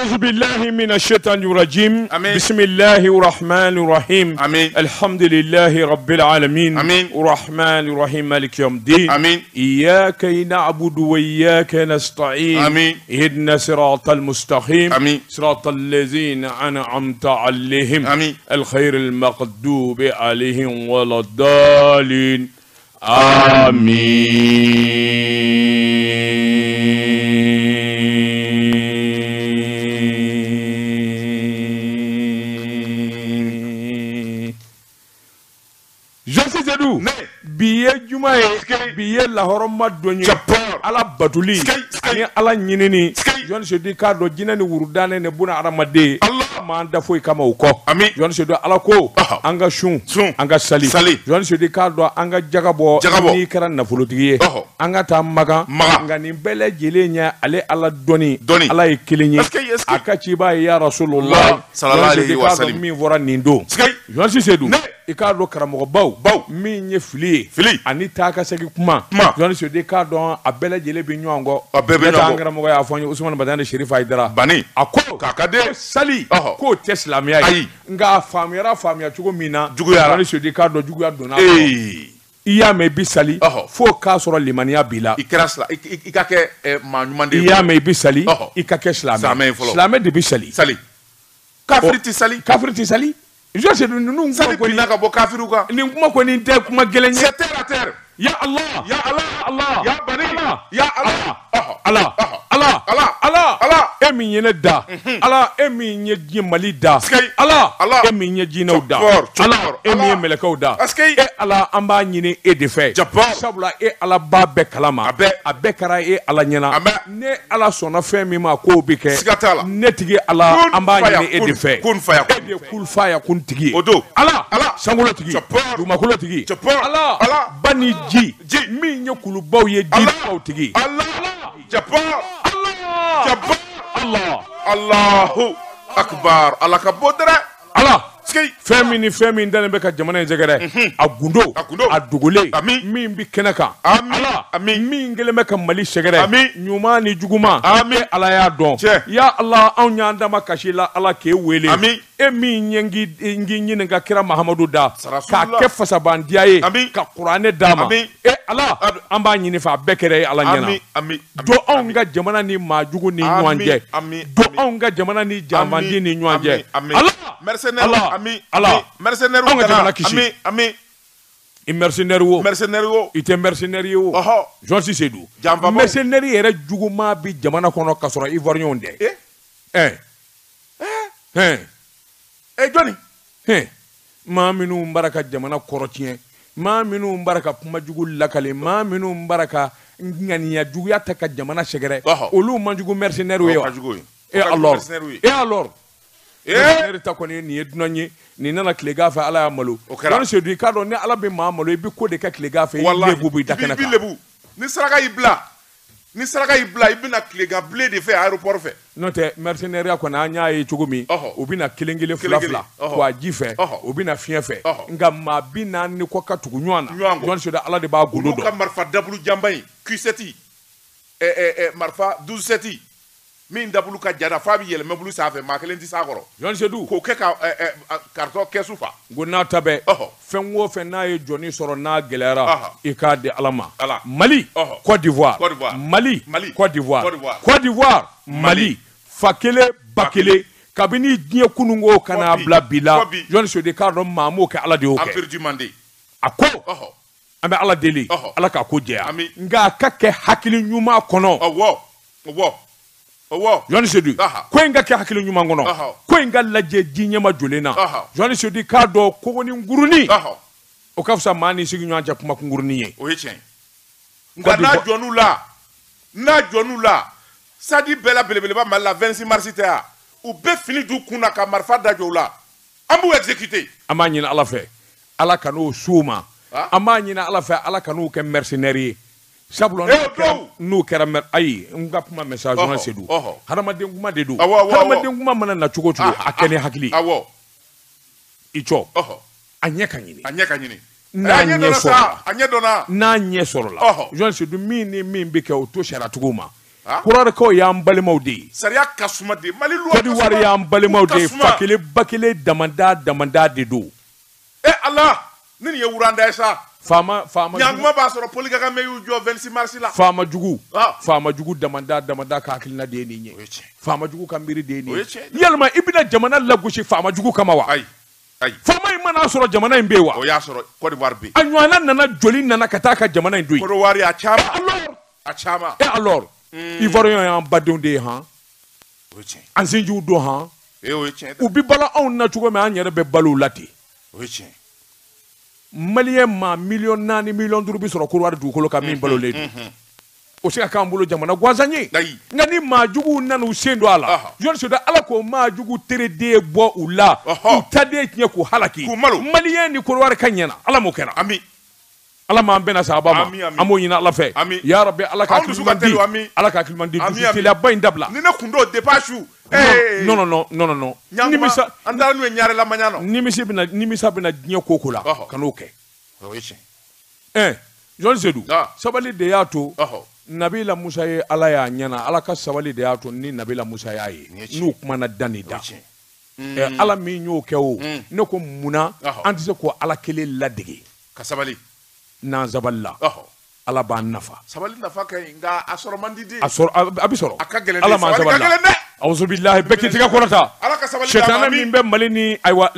أعوذ بالله من الشيطان الرجيم. آمين. بسم الله الرحمن الرحيم. آمين. الحمد لله رب العالمين. آمين. الرحمن الرحيم مالك يوم الدين. آمين. إياك نعبد وإياك نستعين. آمين. اهدنا صراط المستقيم. آمين. صراط الذين أنعمت عليهم. آمين. الخير المغضوب عليهم ولا الضالين. آمين. Jean Seydou bi ye juma ye, bi ye lahɔrɔma don ye, Ala batuli ani Ala ɲinini. Jɔn Seydou k'a dɔn jinɛ ni wurudanɛ ne buna hadamaden m'an da foyi kama o kɔ. Jɔn Seydou Ala ko an ka sun, an ka sali. Jɔn Seydou k'a dɔn an ka jaga bɔ n'i kɛra nafolotigi ye, an ka taa Makan. Nka nin bɛɛ lajɛlen ye ale Ala dɔnni, Ala ye kelen ye, a ka ciba ye ya Rasulullah. Jɔn Seydou k'a dɔn min fɔra nin don. Jɔn Seydou i k'a dɔn karamɔgɔbaw min ye fili ye ani taa ka segin kuma. Jɔn Seydou k'a dɔn a bɛɛ lajɛlen bɛ ɲɔgɔn kɔ. Ne t'an karamɔgɔ y'a fɔ n ye Usumani Badane Serifu Hayidara a ko sali k'o tɛ silamɛya ye, nka a faamuyara faamuya cogo min na, Jɔn Seydou k'a dɔn juguya donna a kɔnɔ. I y'a mɛn i bɛ sali fo k'a sɔrɔ limaniya b'i la. I ka kɛ maa ɲuman de ye. I y'a mɛn i bɛ sali i ka kɛ silamɛ. Silamɛ de bɛ sali. Kafiri tɛ sali. Kafiri tɛ sali. Jɔn Seydou ninnu kuma kɔni ka bɔ kafiriw kan. Nin kuma kɔni tɛ kuma gɛlɛn ye. C'est terre à terre. Ya Allah. Ya Allah. Allah. Ya Bani. Ya Allah. Allah. Allah. Allah. Allah. Allah. E min ye ne da. Ala e min ye diɲɛ Mali da. Ala. Allah. E min ye jinɛw da. Ala e min ye mɛlɛkɛw da. E Ala an b'a ɲini e de fɛ. Sabula e Ala b'a bɛɛ kalama. A bɛɛ kɛra e Ala ɲɛna. Ne Ala sɔnna fɛn min ma k'o bɛ kɛ. Ne tigi Ala an b'a ɲini e de fɛ. E de ye kulufaya kun tigi ye. Ala. Ala. Sankolo tigi. Dugumakolo tigi. Ala. Ba ni ji. Min ye kulubaw ye jibaw tigi. Allah. Allah. Allah. Allahu akbar. Ala ka bɔ dɛrɛ. Ala. Fɛn min ni fɛn min dalen bɛ ka jamana in sɛgɛrɛ, a gundo, a dogolen, min bɛ kɛnɛ kan, Ala, min kɛlen bɛ ka Mali sɛgɛrɛ, ɲuman ni juguman, e Ala y'a dɔn. Ya Ala anw y'an dama kasi la Ala k'e wele. E min ye n k'i ɲininka kira Mahamadu da, k'a kɛ fasabandiya ye, ka kuranɛ d'a ma. E Ala an b'a ɲini fɛ a bɛɛ kɛra e Ala ɲɛna. Don anw ka jamana ni maajugu ni ɲɔgɔn cɛ, don anw ka jamana ni janfandi ni ɲɔgɔn cɛ. Ala, Ala, Ala, mercenaire anw ka jamana kisi. I mercenaire wo, i tɛ mercenaire ye wo. Jɔn Seydou, mercenaire yɛrɛ juguman bi jamana kɔnɔ ka sɔrɔ Ivoirien tɛ. Jɔnni? Maa minnu b'ara ka jamana kɔrɔ tiɲɛ, maa minnu b'ara ka kuma jugu lakale, maa minnu b'ara ka ŋaniya juguya ta ka jamana sɛgɛrɛ, olu man jugu mercenaire ye wa? Et alors? Et alors? Mercenaire ta kɔni nin ye dunan ye, nin nana tilegan fɛ Ala y'a malo. Jɔn Seydou i k'a dɔn ni Ala bɛ maa malo i bɛ ko de kɛ tilegan fɛ, i lebu b'i da kɛnɛ kan. Ni saraka y'i bila, ni saraka y'i bila i bɛna tilegan bilen de fɛ aéroport fɛ. N'o tɛ mercenaire kɔni an y'a ye cogo min, u bɛna kelen kelen fila fila wa ji fɛ, u bɛna fiɲɛ fɛ, nka maa 40 ni kɔ ka tugu ɲɔgɔn na. Jɔn Seydou Ala de b'a gundo dɔn. Olu ka marifa dabulu janba in Q7 marifa 12 min dabulu ka jara f'a bɛ yɛlɛn mɛbulu sanfɛ maa kelen tɛ s'a kɔrɔ. Jɔn Seydou k'o kɛ ka carton kɛsu fa. N ko n'a ta bɛɛ, fɛn o fɛn n'a ye jɔnni sɔrɔ n'a gɛlɛyara, i k'a di Ala ma. Mali, Côte d'Ivoire, Mali, Côte d'Ivoire, Côte d'Ivoire, Mali, fa kelen ba kelen, kabini diɲɛ kununko ka n'a bila bi la, Jɔn Seydou k'a dɔn maa m'o kɛ Ala de y'o kɛ. Empire du Mandé. A ko an bɛ Ala deli, Ala k'a ko jɛya, nka a ka kɛ hakili ɲuman kɔnɔ. Jɔn Seydou ko in ka kɛ hakili ɲuman kɔnɔ, ko in ka lajɛ ji ɲɛma jolen na. Jɔn Seydou k'a dɔn kogonin ngurunin, o ka fisa maa ni sigi ɲɔgɔn cɛ kuma kunkurunin ye. O ye tiɲɛ ye. Nka n'a jɔn'u la, n'a jɔn'u la, sadi bɛɛ la belebeleba Mali la 26 mars tɛ wa? U bɛ fini d'u kun na ka marifa da jɔ u la, an b'u exécuter. An b'a ɲini Ala fɛ, Ala kan'o s'u ma. An b'a ɲini Ala fɛ, Ala kan'u kɛ mercenaire ye. Sabula n'u kɛra ayi n ka kuma mɛn sa Jɔn Seydou, hadamaden kuma de don, hadamaden kuma mana na cogo o cogo a kɛ ni hakili ye. I jɔ a ɲɛ ka ɲini, a ɲɛ ka ɲini. N'a ɲɛ sɔrɔla, a ɲɛ dɔnna, n'a ɲɛ sɔrɔla, Jɔn Seydou min ni min bɛ kɛ o to sariyatigiw ma. Kɔrɔkaw y'an balimaw de ye. Sariya ka suma de. Mali loi Côte d'Ivoire y'an balimaw de ye. Fa kelen ba kelen damanda damanda de don. E Ala, ni nin ye wuranda ye sa. Faama faama ɲankuma b'a sɔrɔ Paul Kagame y'u jɔ 26 mars la. Faama jugu. Faama jugu damanda damanda ka hakilina de ye nin ye. Faama jugu ka miiri de ye nin ye. Yalima i bɛna jamana lagosi faama jugu kama wa? Ayi. Ayi. Faama in mana sɔrɔ jamana in bɛ yen wa? O y'a sɔrɔ Côte d'Ivoire bɛ yen. A ɲɔgɔnna nana joli nana ka taa ka jamana in to yen. Côte d'Ivoire a caman. Alors. A caman. Et alors. Ivoirien y'an badenw de ye han. O ye tiɲɛ. An sinjiw don han. O ye tiɲɛ. U bɛ balo anw na cogo min an yɛrɛ bɛ balo u la ten. O ye tiɲɛ. Maliyɛn maa miliyɔn 4 miliyɔn 5 bɛ sɔrɔ Côte d'Ivoire dugukolo kan min balolen don. O se ka k'an bolo jamana gansan ye. Nka ni maa juguw nana u sen don a la. Jɔn Seydou Ala k'o maa jugu tereden bɔ u la. K'u taden tiɲɛ k'u halaki. K'u malo. Maliyɛn ni Côte d'Ivoire ka ɲɛna Ala m'o kɛra. Ami. Ala m'an bɛnna sahaba ma. An b'o ɲini Ala fɛ. Ya Rabbi Ala ka hakili ɲuman di. Ala ka hakili ɲuman di. Dusu teliyaba in dabila. Ni ne kun t'o depuis su. Non non non non non. Nimisa an taara n'u ye ɲarela maɲa nɔ. Nimisa bɛna diɲɛ ko ko la. Ka n'o kɛ. O ye tiɲɛ. Jɔn Seydou. Sabali de y'a to. Nabila Musa ye Ala y'a ɲɛna. Ala ka sabali de y'a to ni Nabila Musa y'a ye. N'u kumana da ni da. Ala min y'o kɛ o. Ne ko munna an tɛ se k'o Ala kelen ladege. Ka sabali. N'an sabalila. Ala b'an nafa. Sabali nafa ka ɲi nka a sɔrɔ man di den. A sɔrɔ a bɛ sɔrɔ. A ka gɛlɛn. Ala m'an sabali la. Awuzubilahi bɛɛ k'i tɛgɛ kɔrɔta. Ala ka sabali. Sɛtanɛ min bɛ Mali ni ayiwa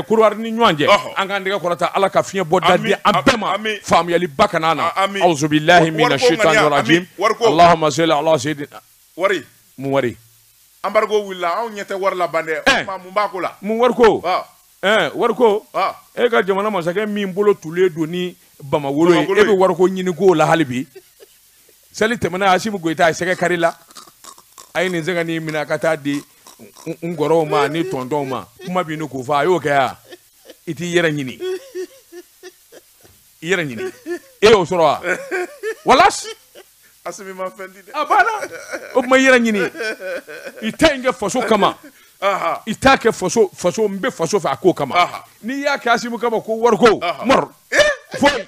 Côte d'Ivoire ni ɲɔgɔn cɛ. An k'an tɛgɛ kɔrɔta Ala ka fiɲɛ bɔ da di an bɛɛ ma. Faamuyaliba kana na. Awuzubilahi mina sɛtanɛ rajim. Allahumma salli ala sayyidina. Wari. Mun wari? Embargo wulila anw ɲɛ tɛ wari la ban dɛ. O tuma mun b'a ko la? Mun wari ko? Wari ko? E ka jamana masakɛ min bolo tulen don ni Bamawolo ye, e bɛ wariko ɲini k'o la hali bi. Seli tɛmɛna Asimi Goyita a ye sɛgɛ kari la. A ye nin sɛgɛ nin minɛ ka taa di n kɔrɔw ma ni tɔntɔnw ma. Kuma b'i ni k'o fɔ a y'o kɛ ya. I t'i yɛrɛ ɲini. I yɛrɛ ɲini. E y'o sɔrɔ wa? Walas. Asimi ma fɛn di dɛ. A banna. O tuma i yɛrɛ ɲini. I ta in kɛ faso kama. I t'a kɛ faso faso n bɛ faso fɛ a ko kama. N'i y'a kɛ Asimi kama ko wariko. Mɔrɔ. Foyi.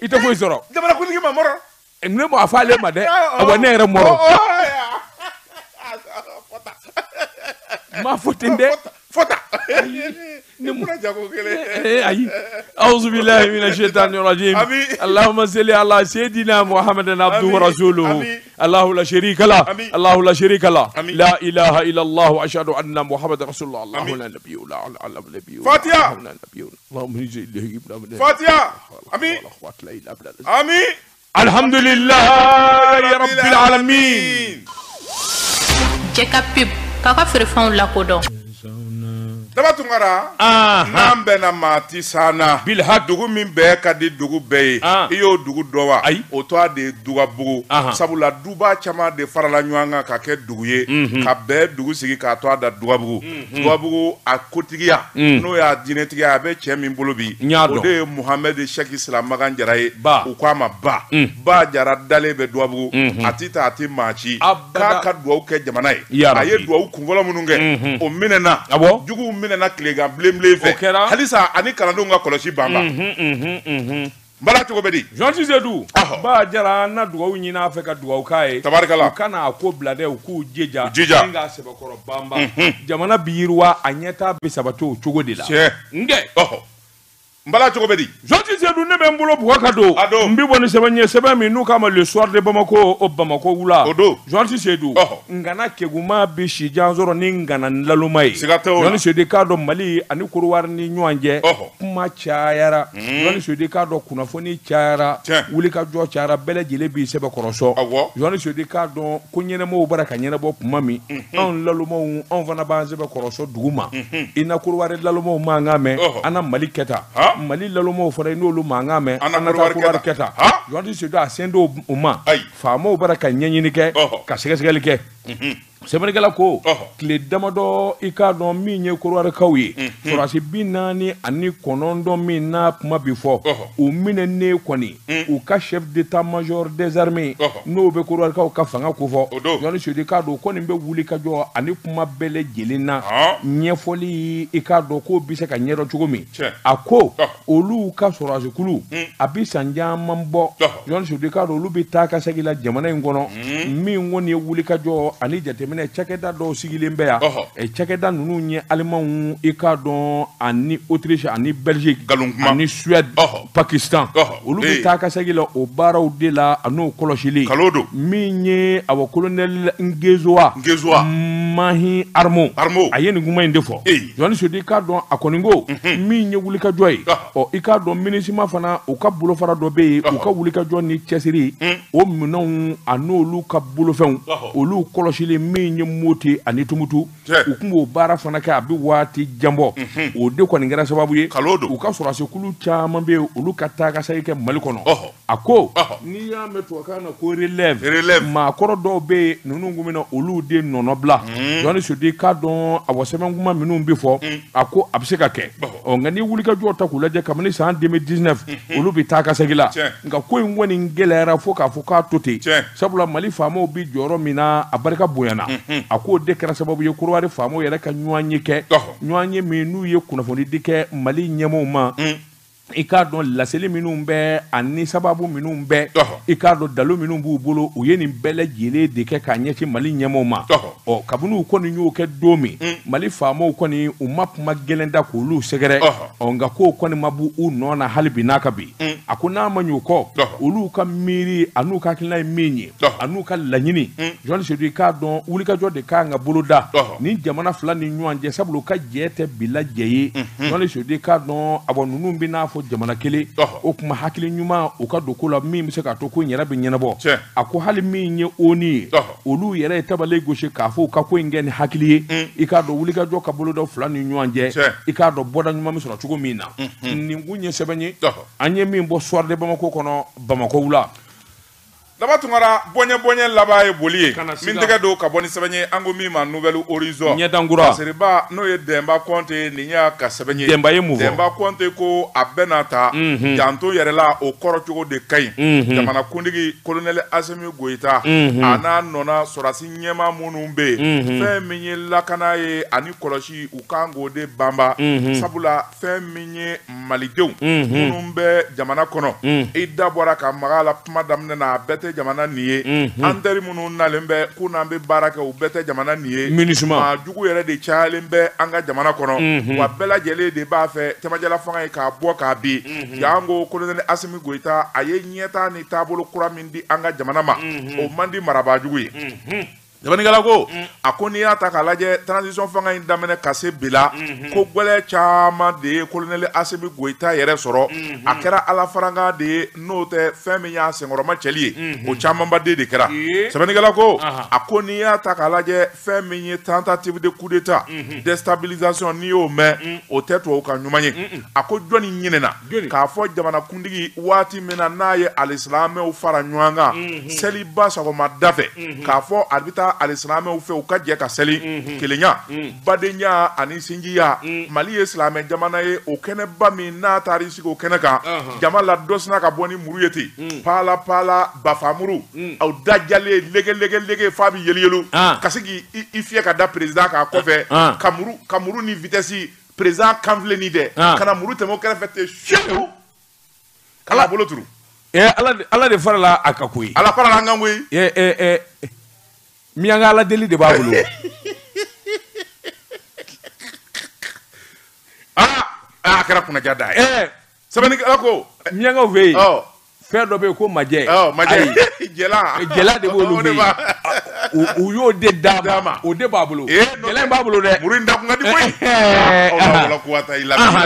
I tɛ foyi sɔrɔ. Jamanakuntigi ma mɔrɔ. Ne m'a fɔ ale ma dɛ. Awa ne yɛrɛ mɔrɔ. N m'a fɔ ten dɛ. Fɔta. Ni mun jago kelen. Ayi. A'udhu billahi minash shaitani rajim. Allahumma salli ala sayyidina Muhammadin abduhu wa rasuluhu. Allahu la sharika lah. Allahu la sharika lah. La ilaha illa Allah wa ashhadu anna Muhammadan rasulullah. Allahu la nabiyyu la ala nabiyyu. Fatiha. Allahumma Fatiha. Amin. Amin. Alhamdulillahi rabbil alamin. Jɛka pub k'a ka feerefɛnw lakodɔn. Daba Tunkara, n'an bɛnna maa ti s'an na. Bilha dugu min bɛɛ ka di dugu bɛɛ ye. I y'o dugu dɔn wa? Ayi. O tɔgɔ de ye Dugabugu. Sabula duba caman de farala ɲɔgɔn kan ka kɛ dugu ye. Ka bɛɛ dugu sigi k'a tɔgɔ da Dugabugu. Dugabugu a kotigiya n'o y'a diinɛtigiya a bɛ cɛ min bolo bi. O de ye Muhamɛdi Sɛki Silamakan Jara ye. U k'a ma Ba. Ba Jara dalen bɛ Dugabugu. A ti taa a ti maa ci. K'a ka duwawu kɛ jamana ye. A ye duwawu kunfɔlɔ minnu kɛ. O minɛna. Juguw minɛna tilegan bilenbilen fɛ. Halisa ani kalandenw ka kɔlɔsi banba. N bala cogo bɛ di? Jean Seydou. Ba Jara an na dugawu ɲini a fɛ ka dugawu k'a ye. Tabarikala. U kana a ko bila dɛ, u k'u jija. Ni k'a sɛbɛkɔrɔ banba. Jamana bi yiriwa a ɲɛtaa bɛ sabati o cogo de la. Tiɲɛ. Nkɛ. N bala cogo bɛ di? Jean Seydou ne bɛ n bolo bugɔ ka don. A don. N bɛ bɔ ni sɛbɛn ye sɛbɛn min n'u k'a ma Le Soir de Bamako o Bamako wula. O don. Jean Seydou. Ngana keguma bɛ si jan sɔrɔ ni ngana laloma ye. Siga tɛ o la. Jean Seydou k'a dɔn Mali ani Korowari ni ɲɔgɔn cɛ. Kuma cayara. Jean Seydou k'a dɔn kunnafoni cayara. Wulikajɔ cayara bɛɛ lajɛlen b'i sɛbɛkɔrɔ sɔn. Jean Seydou k'a dɔn ko ɲɛnɛmaw bara ka ɲɛnabɔ kuma min. Anw lalomaw anw fana b'an sɛbɛkɔrɔ sɔn dugu ma. I na Korowari lalomaw mankan mɛn. An na Mali kɛ tan. Mali lalomaw fana n'olu mankan mɛn. An na taa Korowari kɛ tan. Jean Seydou a sen d'o ma. Faamaw bara ka ɲɛɲini kɛ. Ka sɛgɛsɛgɛli kɛ. Sɛbɛnnikɛla ko tile damadɔ i k'a dɔn min ye Kɔdiwarikaw ye sɔrɔdasi 49 min n'a kuma bi fɔ u minɛnen kɔni u ka chef d'état-major des armées n'o bɛ Kɔdiwarikaw ka fanga kofɔ Jɔnni Sedu i k'a dɔn kɔni bɛ wuli ka jɔ ani kuma bɛɛ lajɛlen na ɲɛfɔli i k'a dɔn k'o bɛ se ka ɲɛdɔn cogo min a ko olu ka sɔrɔdasikulu a bɛ san caman bɔ Jɔnni Sedu i k'a dɔn olu bɛ taa ka segin la jamana in kɔnɔ min kɔni ye wuli ka jɔ ani jateminɛ cakɛda dɔw sigilen bɛ yan cakɛda ninnu ye Alimanw i k'a dɔn ani Autriche ani Belgique ani Suède Pakistan olu bɛ taa ka segin la o baaraw de la a n'o kɔlɔsili min ye awa colonel Ngezoa Mahi Armo a ye nin kuma in de fɔ Jɔnni Sedu i k'a dɔn a kɔni ko min ye wulikajɔ ye ɔ i k'a dɔn MINUSMA fana u ka bolofara dɔ bɛ yen u ka wulikajɔ ni cɛsiri o minɛnw a n'olu ka bolofɛnw olu kɔlɔsili min ye Moti ani Tumutu u tun b'o baara fana kɛ a bɛ waati jan bɔ o de kɔni kɛra sababu ye u ka sɔrɔdasikulu caman bɛ yen olu ka taa ka segin kɛ Mali kɔnɔ a ko n'i y'a mɛn tubabukan na ko relève maakɔrɔ dɔw bɛ yen ninnu kun bɛna olu de nɔnɔ bila Jɔnni Sedu i k'a dɔn awɔ sɛbɛn kuma minnu bɛ fɔ a ko a bɛ se ka kɛ ɔ nka ni wulikajɔ ta k'u lajɛ kabini san 2019 olu bɛ taa ka segin la nka ko in kɔni gɛlɛyara fo k'a fɔ k'a to ten sabula Mali faamaw bɛ jɔyɔrɔ min na a barika bonyana a k'o de kɛra sababu ye Kɔdiwari faamaw yɛrɛ ka ɲɔgɔn ye kɛ ɲɔgɔn ye min n'u ye kunnafonidi kɛ Mali ɲɛmaaw ma i k'a dɔn laseli minnu bɛ ani sababu minnu bɛ i k'a dɔn dalu minnu b'u bolo u ye nin bɛɛ lajɛlen de kɛ k'a ɲɛsin Mali ɲɛmaaw ma ɔ kabini u kɔni y'o kɛ don min Mali faamaw kɔni u ma kuma gɛlɛn da k'olu sɛgɛrɛ ɔ nka k'o kɔni ma b'u nɔ na hali bi n'a ka bi a ko n'a ma ɲɛ o kɔ olu ka miiri an'u ka hakilina ye min ye an'u ka laɲini Jɔnni Sedu i k'a dɔn wulikajɔ de kan ka boloda ni jamana fila ni ɲɔgɔn cɛ sabula u ka jɛ tɛ bila jɛ ye Jɔnni Sedu i k'a dɔn awɔ ninnu bɛ n'a fɔ jamana kelen o tuma hakili ɲuman u ka don ko la min bɛ se k'a to ko in yɛrɛ bɛ ɲɛnabɔ a ko hali min ye ONU ye olu yɛrɛ ye tabale gosi k'a fɔ u ka ko in kɛ ni hakili ye i k'a dɔn wulikajɔ ka boloda fila ni ɲɔgɔn cɛ i k'a dɔn bɔda ɲuman bɛ sɔrɔ cogo min na nin kun ye sɛbɛn ye an ye min bɔ Soir de Bamako kɔnɔ Bamakɔ wula. Daba Tunkara bɔɲɛ laban ye boli ye min tɛgɛ don ka bɔ ni sɛbɛn ye an ko min ma Nouvel Horizon ɲɛdankura Seriba n'o ye Dɛnba Kɔnte nin y'a ka sɛbɛn ye Dɛnba ye mun fɔ Dɛnba Kɔnte ko a bɛɛ n'a ta janto yɛrɛ la o kɔrɔ cogo de ka ɲi jamanakuntigi colonel Asimi Goyita a n'a nɔna sɔrɔdasi ɲɛmaa minnu bɛ yen fɛn min ye lakana ye ani kɔlɔsi u kan k'o de banba sabula fɛn min ye malidenw minnu bɛ jamana kɔnɔ i da bɔra ka maga la kuma daminɛ na a bɛɛ tɛ jamana nin ye an teri minnu nalen bɛ k'u n'an bɛ baara kɛ u bɛɛ tɛ jamana nin ye MINUSMA maa jugu yɛrɛ de cayalen bɛ an ka jamana kɔnɔ wa bɛɛ lajɛlen de b'a fɛ cɛmancɛla fanga ye k'a bɔ k'a bin janko colonel Asimi Goyita a ye ɲɛtaa ni taabolo kura min di an ka jamana ma o man di marabaa jugu ye Sɛbɛnnikɛla ko a ko n'i y'a ta k'a lajɛ transition fanga in daminɛ ka se bi la ko gɛlɛya caman de ye colonel Asimi Goyita yɛrɛ sɔrɔ a kɛra ala farankan de ye n'o tɛ fɛn min y'a senkɔrɔma cɛli ye o camanba de kɛra sɛbɛnnikɛla ko a ko n'i y'a ta k'a lajɛ fɛn min ye tentative de coup d'état déstabilisation n'i y'o mɛn o tɛ tubabu ka ɲuman ye a ko jɔnni ɲinɛna k'a fɔ jamanakuntigi waati min na n'a ye alisilamɛw fara ɲɔgɔn kan seliba sɔgɔmada fɛ k'a fɔ a bɛ taa alisilamɛw fɛ u ka jɛ ka seli kelenya badenya ani sinjiya Mali ye silamɛ jamana ye o kɛnɛba min n'a taara i sigi o kɛnɛ kan jama la dɔ sina ka bɔ ni muru ye ten paala paala bafamuru aw dajalen lege lege lege f'a bɛ yeleyelu ka se k'i fiyɛ ka da président kan kɔfɛ ka muru ni vitesse président kanfilen ni dɛ ka na muru tɛmɛ o kɛrɛfɛ ten fiyewu kala bolo turu. Ala de farala a kan koyi. Ala farala an kan koyi. Miyanka ala deli de b'a bolo. A kɛra kunnaja da ye. Sɛbɛnnikɛla ko. Miyankaw fɛ yen. Fɛn dɔ bɛ yen ko majɛ. Majɛ jɛla. Jɛla de b'olu fɛ yen. U y'o de d'a ma o de b'a bolo. Jɛla in b'a bolo dɛ. Muru in da kun ka di koyi.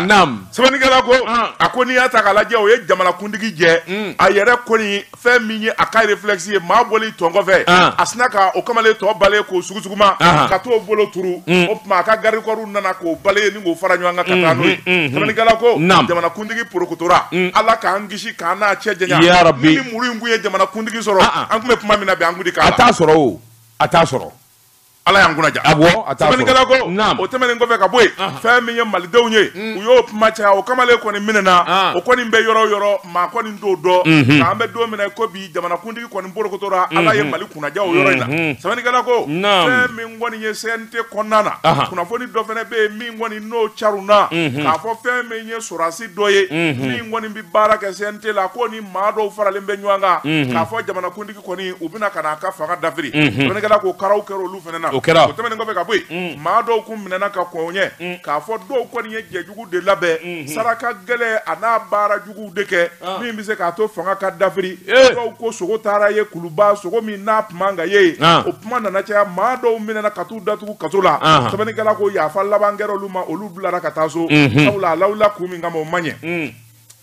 Naam. Sɛbɛnnikɛla ko a ko n'i y'a ta k'a lajɛ o ye jamanakuntigi jɛ a yɛrɛ kɔni fɛn min ye a ka réflexe ye maa bɔli tɔn kɔfɛ a sina ka o kamalen tɔ bale k'o sugusuguma ka t'o bolo turu o tuma a ka garde corps nana k'o bale ni k'o fara ɲɔgɔn kan ka taa n'o ye. Sɛbɛnnikɛla ko jamanakuntigi porokotora Ala k'an kisi k'an n'a cɛ janya. Ya Rabbi. Ni muru in kun ye jamanakuntigi sɔrɔ an tun bɛ kuma min na bi an kun tɛ k'a la. A t'a sɔrɔ o. A t'a sɔrɔ. Ala y'an kunna ja. Awɔ, a t'a sɔrɔ. Sɛbɛnnikɛla ko. Naam. O tɛmɛnen kɔfɛ ka bɔ yen. Fɛn min ye malidenw ye. U y'o kuma caya, o kamalen kɔni minɛna. O kɔni bɛ yɔrɔ o yɔrɔ, maa kɔni t'o dɔn. Nka an bɛ don min na ko bi, jamanakuntigi kɔni bolokotora, Ala ye Mali kunnaja o yɔrɔ in na. Sɛbɛnnikɛla ko. Naam. Fɛn min kɔni ye CNT kɔnɔna na. Kunnafoni dɔ fana bɛ yen min kɔni n'o carunna. K'a fɔ fɛn min ye sɔrɔdasi dɔ ye. Min kɔni bɛ baara kɛ CNT la, k'o ni maa dɔw faralen bɛ ɲɔgɔn kan. K'a fɔ jamanakuntigi kɔni u bɛna ka na a ka fanga dafiri. Sɛbɛnnikɛla ko karaw kɛra olu fana na. O kɛra. O tɛmɛnen kɔfɛ ka bɔ yen, maa dɔw kun minɛna ka kɔn o ɲɛ, k'a fɔ dɔw kɔni ye jɛjugu de labɛn, saraka gɛlɛn a n'a baara juguw de kɛ min bɛ se k'a to fanga ka dafiri. Dɔw ko sogo taara ye Kuluba, sogo min n'a tun man ka ye, o kuma nana caya, maa dɔw minɛna ka t'u datugu kaso la. Sɛbɛnnikɛla ko yafa laban kɛra olu ma, olu bilara ka taa so, sabula a lawulila kun min kama o ma ɲɛ.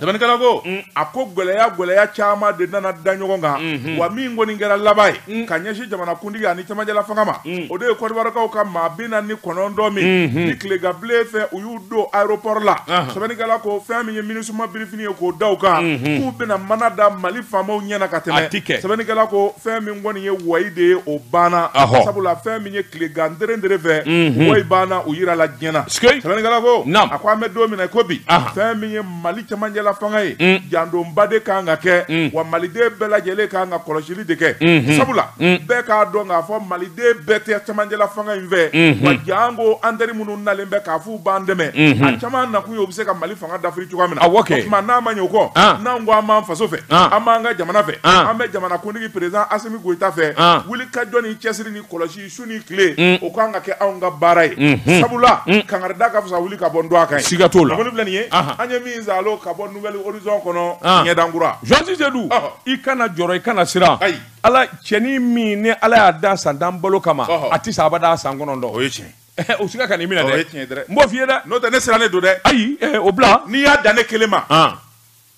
Sɛbɛnnikɛla ko a ko gɛlɛya caman de nana da ɲɔgɔn kan, wa min kɔni kɛra laban ye ka ɲɛsin jamanakuntigi ani cɛmancɛla fanga ma, o de ye Kɔdiwarikaw ka maa 49 min ni tileganbilen fɛ u y'u don aéroport la. Sɛbɛnnikɛla ko fɛn min ye MINUSMA birifini ye k'o da u kan, k'u bɛna mana da Mali faamaw ɲɛna ka tɛmɛ. Sɛbɛnnikɛla ko fɛn min kɔni ye wayi de ye, o banna, sabula fɛn min ye tilegan derendere fɛ wayi banna, u yirala diɲɛ na. Sɛbɛnnikɛla ko a ko an bɛ don min na ko bi, fɛn min ye Mali cɛmancɛla fanga ye, jandonba de kan ka kɛ, wa maliden bɛɛ lajɛlen kan ka kɔlɔsili de kɛ, sabula bɛɛ k'a dɔn k'a fɔ maliden bɛɛ tɛ cɛmancɛla fanga in fɛ, wa janko an teri minnu nalen bɛ k'a f'u b'an dɛmɛ, a caman nakun ye u bɛ se ka Mali fanga dafiri cogoya min na. O tuma n'a ma ɲɛ o kɔ, n'an ko an b'an faso fɛ, an b'an ka jamana fɛ, an bɛ jamanakuntigi président Assimi Goïta fɛ, wuli ka jɔ ni cɛsiri ni kɔlɔsi su ni tile, o kan ka kɛ anw ka baara ye, sabula kangarida ka fisa wuli ka bɔ n dɔn a kan ye. Siga t'o la. Kunnafoni filɛ nin ye, an ye min zalo ka bɔ Nouvel Horizon kɔnɔ, ɲɛdankura. Journaliste Seydou, i kana jɔrɔ, i kana siran. Ala cɛnin min ni Ala y'a da san 10 balo kama, a tɛ sa abada san 9. O ye tiɲɛ. O siga ka n'i minɛ dɛ. O ye tiɲɛ dɛ. N b'o f'i ye dɛ. N'o tɛ ne sirannen don dɛ. Ayi, o bila. N'i y'a dan ne kelen ma.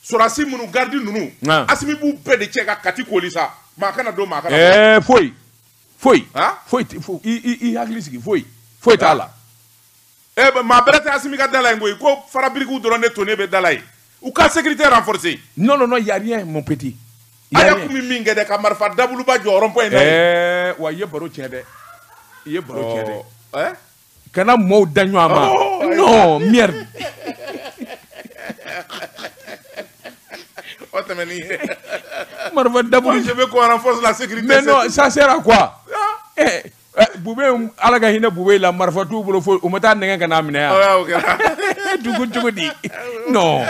Sɔrɔdasi minnu garidi ninnu, Asimi b'u bɛɛ de cɛ ka Kati koli sa. Maa kana don, maa kana bɔ. Foyi. Foyi. Foyi, i hakili sigi, foyi. Foyi t'a la. Maa bɛrɛ tɛ Asimi ka da la yen koyi, ko farabirikiw dɔrɔn de tonnen bɛ da la yen. U ka sécurité renforcée. Non, non, non, y a rien, mon petit. A y'a kun min kɛ dɛ, ka marifa dabuluba jɔ rond-point in na yen. Wa i ye baro tiɲɛ dɛ. I ye baro tiɲɛ dɛ. Kana mɔɔw da ɲɔgɔn ma. Non, merde. O tɛmɛnen. Marifa dabulu. Je veux qu'on renforce la sécurité. Mais non, ça sert à quoi? Boubé, Ala ka hinɛ Boubé la, marifa t'u bolo foyi, u ma taa nɛgɛ ka n'a minɛ yan. O kɛra. Dugu cogo di? Non.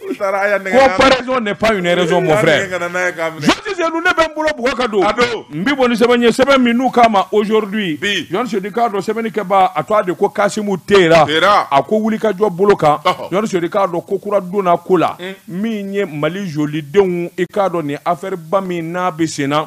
Comparaison n'est pas une raison, mon frère. Je disais, nous ne bɛ n bolo bugɔ ka don. N bɛ bɔ ni sɛbɛn ye, sɛbɛn min n'u k'a ma aujourd'hui. Jɔn Seydou k'a dɔn sɛbɛnni kɛba a tɔgɔ de ko Kasimu Tera. A ko wulikajɔ bolo kan. Jɔn Seydou k'a dɔn ko kura donna ko la. Min ye Mali jolidenw, i k'a dɔn nin affaire ba min n'a bɛ sen na.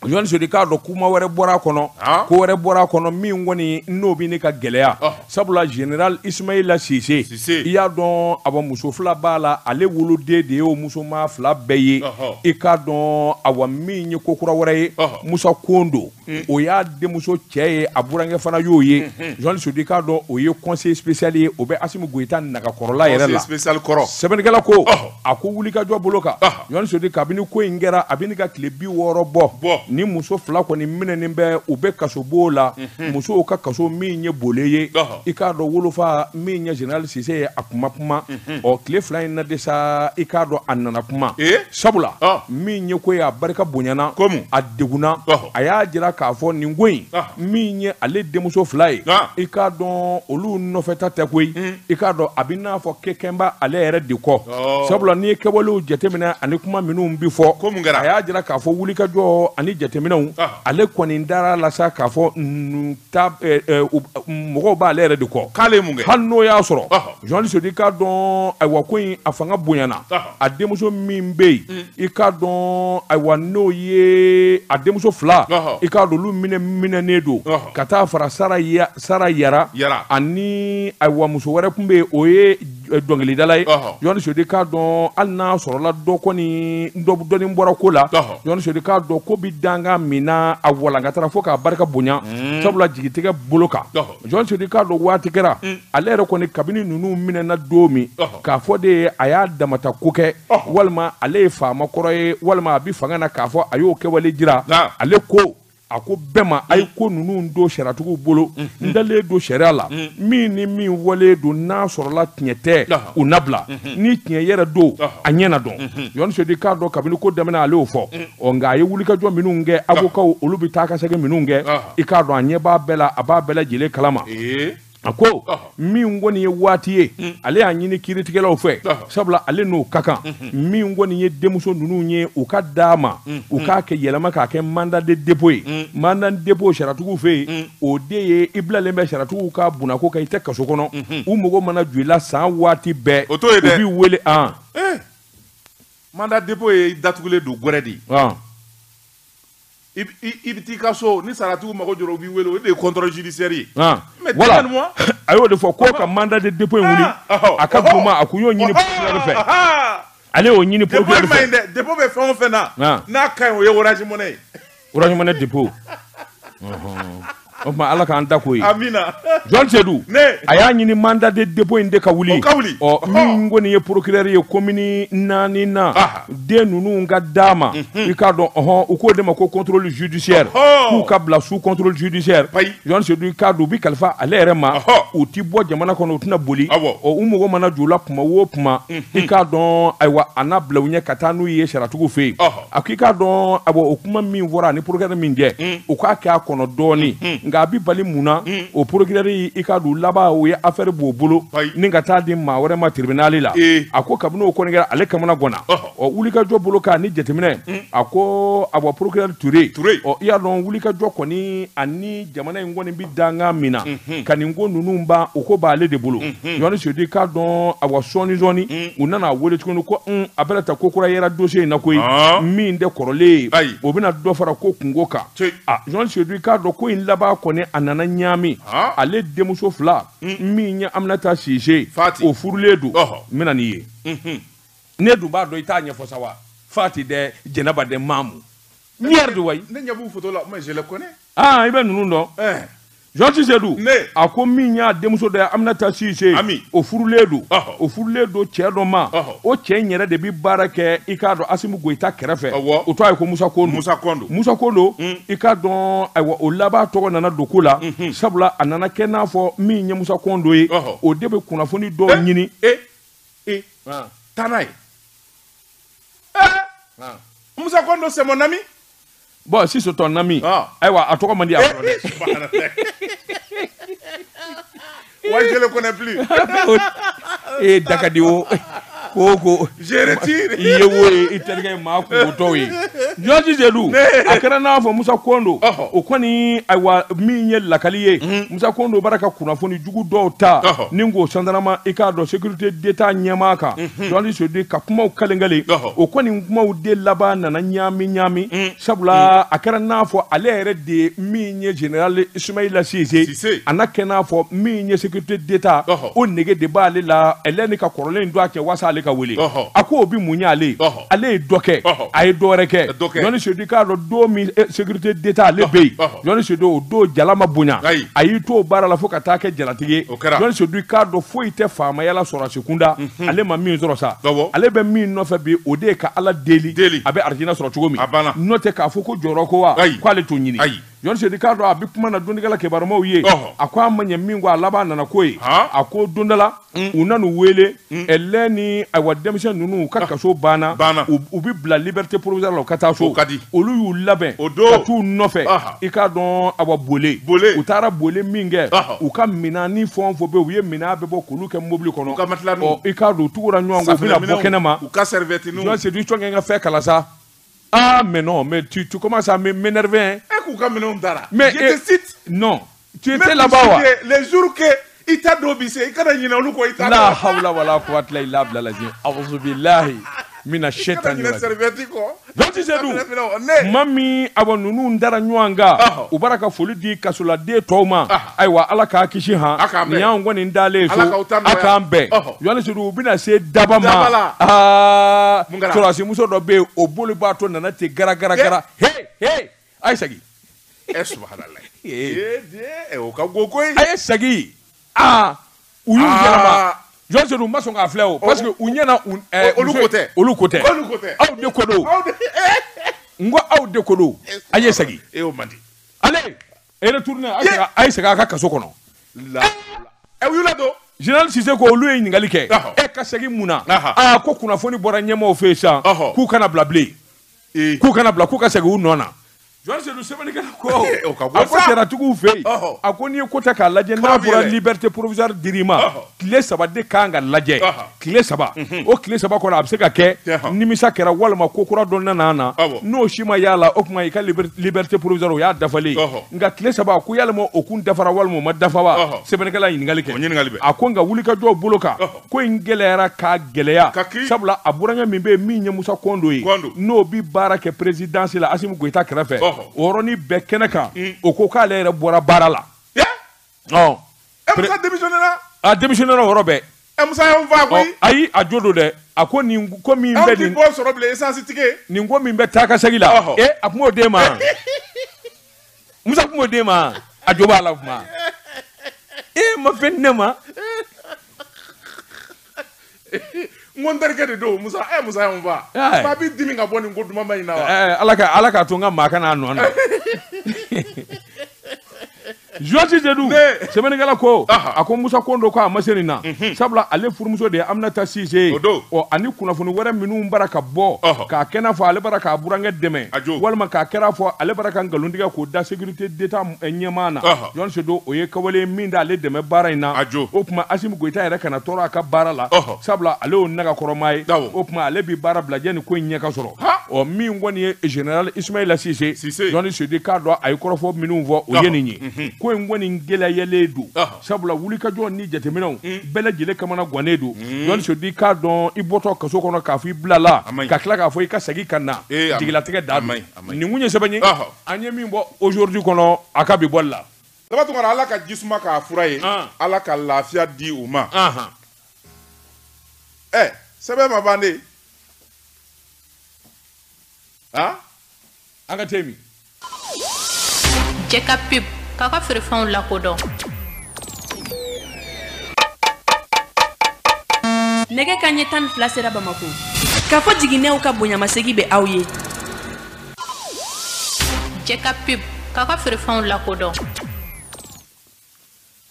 Jɔn Seydou k'a dɔn kuma wɛrɛ bɔra a kɔnɔ, ko wɛrɛ bɔra a kɔnɔ min kɔni n'o bɛ ne ka gɛlɛya, sabula général Ismaïla Cissé, i y'a dɔn awa muso fila b'a la, ale woloden de ye o musoma fila bɛɛ ye, i k'a dɔn awa min ye ko kura wɛrɛ ye, Musa Kondo, o y'a denmuso cɛ ye, a burankɛ fana y'o ye. Jɔn Seydou k'a dɔn o ye conseiller spécial ye, o bɛ Assimi Goïta nagakɔrɔla yɛrɛ la. Sɛbɛnnikɛla ko a ko wulikajɔ bolo kan, Jɔn Seydou kabini ko in kɛra a bɛ ne ka tile 60 bɔ. Ni muso fila kɔni minɛnen bɛ, u bɛ kasobo la, musow ka kaso min ye bole ye, i k'a dɔn wolofa min ye général Cissé ye, a kuma kuma, ɔ tile fila in na de sa, i k'a dɔn a nana kuma, sabula min ye ko ye a barika bonyana, a degunna, a y'a jira k'a fɔ nin ko in min ye ale denmuso fila ye, i k'a dɔn olu nɔfɛta tɛ koyi, i k'a dɔn a bɛ n'a fɔ kɛkɛnba ale yɛrɛ de kɔ, sabula n'i ye kɛwalew jateminɛ ani kuma minnu bɛ fɔ, a y'a jira k'a fɔ wulikajɔ ani jateminɛw, ale kɔni dara la sa k'a fɔ mɔgɔw b'ale yɛrɛ de kɔ, k'ale mun kɛ, hali n'o y'a sɔrɔ Jɔn Seydou k'a dɔn ayiwa ko in a fanga bonyana, a denmuso min bɛ yen, i k'a dɔn ayiwa n'o ye a denmuso fila, i k'a dɔn olu minɛnen don ka taa fara Sara Yara ani ayiwa muso wɛrɛ tun bɛ yen, o ye dɔnkilidala ye. Jɔn Seydou k'a dɔn hali n'a sɔrɔla dɔ kɔni dɔɔni bɔra ko la, Jɔn Seydou k'a dɔn ko bi danga min na a walankatara fo k'a barika bonya, sabula jigitigɛ bolo kan. Jɔn Seydou k'a dɔn waati kɛra ale yɛrɛ kɔni kabini ninnu minɛna don min, k'a fɔ de a y'a damata ko kɛ, walima ale ye faama kɔrɔ ye, walima a bɛ fanga na k'a fɔ a y'o kɛwale jira, ale ko A ko bɛɛ ma a ye ko ninnu don sariyatigiw bolo n dalen don sariya la min ni min wale don n'a sɔrɔla tiɲɛ tɛ u nabila ni tiɲɛ yɛrɛ don a ɲɛ na dɔn Jɔn Sedu k'a dɔn kabini ko daminɛ ale y'o fɔ ɔ nka a ye wulikajɔ minnu kɛ avocat olu bɛ taa ka segin minnu kɛ i k'a dɔn a ɲɛ b'a bɛɛ la a b'a bɛɛ lajɛlen kalama. A ko min kɔni ye waati ye ale y'a ɲini kiiritigɛlaw fɛ sabula ale n'o ka kan min kɔni ye denmuso ninnu ye u ka d'a ma u k'a kɛ yɛlɛma k'a kɛ mandat de dépôt ye mandat de dépôt sariyatigiw fɛ yen o de ye i bilalen bɛ sariyatigiw ka bunako kan i tɛ kaso kɔnɔ u mago mana jɔ i la san waati bɛɛ u b'i wele an mandat de dépôt ye datugulen don gɛrɛ de ye. I bɛ t'i ka so ni saratigiw mago jɔra u b'i wele o de ye contrôle judiciaire ye. Mais voilà a y'o de fɔ ko ka mandat de dépôt in wuli a ka d'u ma a kun y'o ɲini procureur fɛ ale y'o ɲini procureur fɛ. Dépôt in ma ɲi dɛ dépôt bɛ fɛn o fɛn na n'a ka ɲi o ye Orange Money ye. Orange Money dépôt. O tuma Ala k'an da ko ye. Amina. Jɔn Sedu a y'a ɲini mandat de dépôt in de ka wuli. O ka wuli. Ɔ min kɔni ye procureur ye commune 4 na den ninnu ka d'a ma i k'a dɔn ɔhɔn u k'o de ma ko contrôle judiciaire k'u ka bila sous contrôle judiciaire. Jɔn Sedu i k'a dɔn u bi kalifa ale yɛrɛ ma u ti bɔ jamana kɔnɔ u tɛna boli ɔ u mago mana jɔ u la kuma o kuma i k'a dɔn ayiwa a n'a bila u ɲɛ ka taa n'u ye sariyatigiw fɛ yen a ko i k'a dɔn ayiwa o kuma min fɔra ani procureur min jɛ u k'a kɛ a kɔnɔ dɔɔnin. Nka a bi bali mun na o procureur i k'a dɔn laban o ye affaire b'o bolo ni ka taa di maa wɛrɛ ma tribunal la a ko kabini o kɔni kɛra ale kamana ganna ɔ wulikajɔ bolo kan ni jateminɛ a ko awa procureur Touré ɔ i y'a dɔn wulikajɔ kɔni ani jamana in kɔni bi dangan min na ka nin ko ninnu ban o ko b'ale de bolo Jɔn Sedu i k'a dɔn awa sɔɔni sɔɔni u nana wele tuguni ko a bɛna ta ko kura yɛrɛ dossier in na koyi min tɛ kɔrɔlen ye o bɛna dɔ fara ko kungo kan a Jɔn Sedu i k'a dɔn ko in laban kɔni a nana ɲaami ale denmuso fila min ye Aminata Sise o furulen don n bɛna n'i ye ne dun b'a dɔn i t'a ɲɛfɔ sa wa Fati dɛ Jɛnɛba dɛ Mamu n yɛrɛ de wayi ne ɲɛ b'u photo la mais je les connais ah i bɛ ninnu dɔn Jɔn Sedu a ko min y'a denmuso dɔ ye Aminata Sise o furulen don o furulen don cɛ dɔ ma o cɛ in yɛrɛ de bi baara kɛ i k'a dɔn Asimu Goyita kɛrɛfɛ o tɔgɔ ye ko Musa Kondo Musa Kondo i k'a dɔn ayiwa o laban tɔgɔ nana don ko la sabula a nana kɛ n'a fɔ min ye Musa Kondo ye o de bɛ kunnafoni dɔw ɲini taa n'a ye Musa Kondo c'est mon ami. Bon, si c'est ton ami, ayiwa a tɔgɔ man di a kɔrɔ dɛ. Ouais, je le connais plus. Eh, Dakadi o ko je retire. I ye wo ye i terikɛ ye maa kungotɔw ye. Jɔn Sedu a kɛra n'a fɔ Musa Kondo o kɔni ayiwa min ye lakali ye Musa Kondo b'ara ka kunnafoni jugu dɔw ta ni k'o sandarama i k'a dɔn sécurité d'État ɲɛmaa kan Jɔn Sedu ka kumaw kalenkale o kɔni kumaw de laban nana ɲaami ɲaami sabula a kɛra n'a fɔ ale yɛrɛ de ye min ye général Ismaïla Sise a n'a kɛ n'a fɔ min ye sécurité d'État o nege de b'ale la ɛlɛ ni ka kɔrɔlen in don a cɛ walasa ale ka wele a ko o bi mun ɲɛ ale ye ale ye dɔ kɛ a ye dɔ wɛrɛ kɛ Jɔn Sedu k'a dɔn don min sécurité d'État ale bɛ yen Jɔn Sedu o don jala ma bonya a y'i to o baara la fo ka taa kɛ jalatigi ye Jɔn Sedu k'a dɔn foyi tɛ faamaya la sɔrɔsi kunda ale ma min sɔrɔ sa ale bɛ min nɔfɛ bi o de ye ka Ala deli a bɛ arijinɛ sɔrɔ cogo min n'o tɛ k'a fɔ ko jɔyɔrɔ ko wa k'ale t'o ɲini Jɔn Sedu k'a dɔn a bɛ kuma na dɔnnikɛla kibarumaw ye a ko a ma ɲɛ min kɔ a laban nana ko ye a ko don dɔ la u nan'u wele ɛlɛ ni ayiwa denmisɛn ninnu u ka kaso banna u bɛ bila liberté provisoire la u ka taa so olu y'u labɛn ka t'u nɔfɛ i k'a dɔn awa bole u taara bole min kɛ u ka minɛn ni fɛn o fɛn bɛ yen u ye minɛn bɛɛ bɔ k'olu kɛ mobili kɔnɔ i k'a dɔn u tugura ɲɔgɔn kɔ u bɛna bɔ kɛnɛ ma Jɔn Sedu i cɔn kɛ n ka fɛn kala sa. Ah, mais non, mais tu commences à m'énerver. Hein. Mais je te cite. Non, tu étais là-bas. Les jours que il t'a dobissé, il t'a La hawla wala quwwata illa billah. A'udhu billahi mina shaitani rajim. Jɔn Sedu mami awa ninnu dara ɲɔgɔn kan u b'ara ka foli di kasoladen tɔw ma ayiwa Ala k'a kisi han nin y'anw kɔni dalen so a k'an bɛn Jɔn Sedu u bɛna se daba ma aa sɔrɔdasi muso dɔ bɛ yen o bolibaatɔ nana ten gara gara gara he he a ye segin. Subhanallah. O ka go koyi. A ye segin aa u y'u yɛlɛma. Jɔn Sedu ma sɔn k'a filɛ o parce que u ɲɛna olu ko tɛ olu ko tɛ aw de ko don n ko aw de ko don a ye segin e o man di Allez, et retournez, a ye segin a ka kaso kɔnɔ. Ɛ, u y'u ladon. Général Cissé ko olu ye ɲininkali kɛ. E ka segin mun na? Aa, ko kunnafoni bɔra ɲɛmaaw fɛ yen sisan k'u kana bila bilen. K'u kana bila, k'u ka segin u nɔ na. Journal Seydou, sɛbɛnnikɛla ko a ko sariyatigiw fɛ yen, a ko n'i ye ko ta k'a lajɛ, n'a bɔra liberté provisoire dir'i ma, tile 3 de kan ka lajɛ. Tile 3, o tile 3 kɔnɔ, a bɛ se ka kɛ nimisa kɛra walima ko kura dɔ nana na, n'o si ma y'a la, o tuma i ka liberté provisoire, o y'a dafalen ye. Nka tile 3, ko yalima o kun dafara walima o ma dafa wa? Sɛbɛnnikɛla ye ɲininkali kɛ. A ko nka wulikajɔw bolo kan, ko in gɛlɛyara k'a gɛlɛya, sabula a burankɛ min bɛ yen, min ye Musa Kɔndo ye, n'o bi baara kɛ présidence la Assimi Goïta kɛrɛfɛ, o yɔrɔnin bɛɛ kɛnɛ kan, o ko k'ale yɛrɛ bɔra baara la. Ɔ, Musa démissionné la. A démissionné o yɔrɔ bɛɛ. Musa y'anw fa koyi. Ayi, a jo don dɛ. A ko nin ko min bɛ nin. Anw ti bɔ sɔrɔ bilen, essence tigi. Nin ko min bɛ taa ka segin la. E, a kun b'o d'e ma. Musa kun b'o d'e ma. A jo b'a la kuma. E ma fɛn di ne ma. N ko n terikɛ de don Musa, ɛ Musa y'anw fa. Maa b'i dimi ka bɔ nin ko dumanba in na wa? Ala k'a to n ka maa kana a nɔ na. Journaliste Seydou, sɛbɛnnikɛla ko a ko Musa Kondo ko a ma se nin na, sabula ale furumuso de ye Aminata Cissé ye. Ɔ, ani kunnafoni wɛrɛ minnu bara ka bɔ k'a kɛ n'a fɔ ale bara k'a burankɛ dɛmɛ, walima k'a kɛra fɔ ale bara ka nkalon tigɛ k'o da sécurité d'État ɲɛmaa na. Journaliste Seydou, o ye kawale min d'ale dɛmɛ baara in na. O tuma Assimi Goïta yɛrɛ kana tɔɔrɔ a ka baara la, sabula ale y'o nagakɔrɔma ye. O tuma ale bi baara bila yanni ko in ɲɛ ka sɔrɔ. Ɔ, min kɔni ye général Ismaïla Cissé, Journaliste Seydou k'a dɔn a ye kɔrɔfɔ minnu fɔ, o ye nin ye. Ko in kɔni gɛlɛyalen don, sabula wulikajɔ ni jateminɛw bɛɛ lajɛlen kamana gannen don. Journaliste Seydou k'a dɔn i bɔtɔ kaso kɔnɔ k'a fɔ i bilala, ka tila k'a fɔ i ka segin ka na, jigilatigɛ da don. Nin kun ye sɛbɛn ye an ye min bɔ aujourd'hui kɔnɔ, a ka bi bɔli la. Daba Tunkara, Ala ka jisuma k'a fura ye, Ala ka lafiya di u ma. Ɛ, sɛbɛn ma ban de. An ka te min. Jɛka pub k'a ka feerefɛnw lakodɔn. Nɛgɛ ka ɲɛ 12 sera Bamako. K'a fɔ jiginɛw ka bonyamasegin bɛ aw ye. Jɛka pub k'a ka feerefɛnw lakodɔn.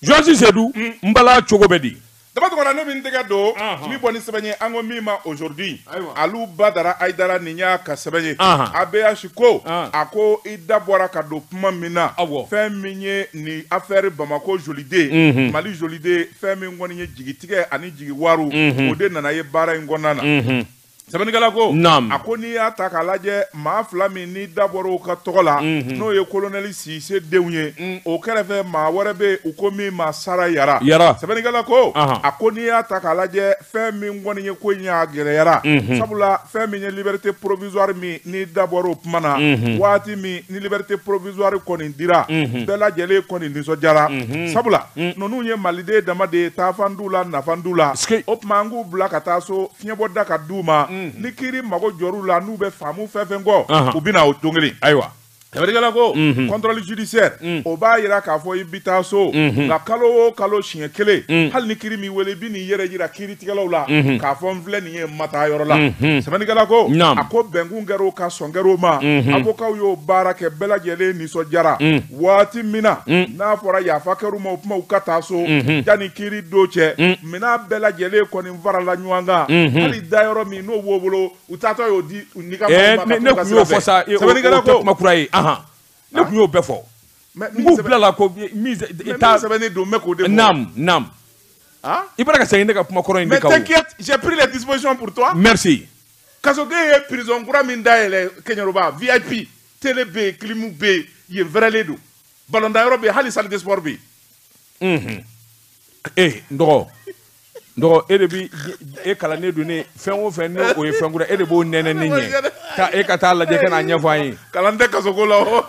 Journaliste Seydou, n bala cogo bɛ di? Daba Tunkara, ne bɛ n tɛgɛ don min bɔ ni sɛbɛn ye, an ko min ma aujourd'hui, Alu Badara Ayidara, nin y'a ka sɛbɛn ye. ABH ko a ko i da bɔra ka don kuma min na, fɛn min ye nin affaire Bamako joliden, Mali joliden, fɛn min kɔni ye jigitigɛ ani jigiwaru, o de nana ye baara in kɔnɔna na. Sɛbɛnnikɛla ko a ko n'i y'a ta k'a lajɛ, maa fila min n'i da bɔra u ka tɔgɔ la, n'o ye colonel Cissé denw ye, o kɛrɛfɛ maa wɛrɛ bɛ u ko min ma Sara Yara. Sɛbɛnnikɛla ko a ko n'i y'a ta k'a lajɛ, fɛn min kɔni ye ko in y'a gɛlɛyara, sabula fɛn min ye liberté provisoire min n'i da bɔra o kuma na, waati min ni liberté provisoire kɔni dira, bɛɛ lajɛlen kɔni nisɔndiyara, sabula ninnu ye maliden dama de ye, taafan d'u la, nafan d'u la. O tuma an k'u bila ka taa so, fiɲɛbɔda ka d'u ma. Ni kiiri mago jɔr'u la, n'u bɛ faamu fɛn fɛn kɔ, u bɛ na o don kelen. Ayiwa, sɛbɛnnikɛla ko contrôle judiciaire, o b'a yira k'a fɔ i bɛ taa so, nka kalo o kalo siɲɛ kelen, hali ni kiiri m'i wele, i bɛ n'i yɛrɛ yira kiiritigɛlaw la k'a fɔ n filɛ nin ye, n ma taa yɔrɔ la. Sɛbɛnnikɛla ko a ko bɛnkun kɛra o ka sɔn kɛra o ma, avocat y'o baara kɛ, bɛɛ lajɛlen nisɔndiyara. Waati min na n'a fɔra yafa kɛr'u ma, o kuma u ka taa so yanni kiiri don cɛ, minɛn bɛɛ lajɛlen kɔni farala ɲɔgɔn kan, hali dayɔrɔ min n'o b'o bolo, u taatɔ y'o di u ni ka maaw ma. Ne kun y'o fɔ sa, sɛbɛnnikɛla ko kuma kura ye. Ne kun y'o bɛɛ fɔ. N k'u bilala ko min ta sɛbɛnni don, n bɛ k'o de fɔ. Naam, naam. I bɔra ka segin ne ka kuma kɔrɔ in de kan. Mais t'inquiète, j'ai pris les dispositions pour toi. Merci. Kasoden ye prison kura min dayɛlɛ Keɲeroba, VIP, télé bɛ yen, clim bɛ yen, yen fɛrɛlen don, ballon-danyɔrɔ bɛ yen, hali salle de sport bɛ yen. Ee, n dɔgɔ, e de bi e kalannen don ne fɛn o fɛn, n'o o ye fɛn kura, e de b'o nɛnɛ ne ɲɛ ka e ka taa lajɛ ka n'a ɲɛfɔ an ye. Kalan tɛ kasoko la o.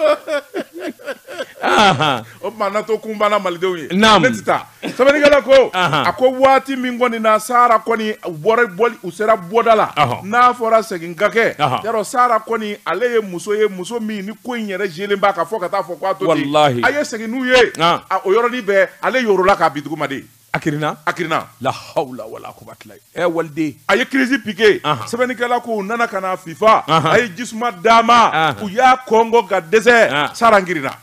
O tuma na to kun banna malidenw ye. Naam. Ne tɛ taa. Sɛbɛnnikɛla ko a ko waati min kɔni na Sara kɔni bɔra bɔli, u sera bɔda la, n'a fɔra segin ka kɛ, yarɔ Sara kɔni ale ye muso ye, muso min ni ko in yɛrɛ jɛlen b'a kan fɔ ka taa fɔ k'a to ten. Walahi. A ye segin n'u ye. O yɔrɔnin bɛɛ ale yorola k'a bi duguma de. A kirinna? A kirinna. La hawla wala quwwata illa waliden. A ye crise piqué. Sɛbɛnnikɛla ko u nana ka na FIFA. A ye jisuma d'a ma. U y'a kɔngɔ ka dɛsɛ. Sara kirinna.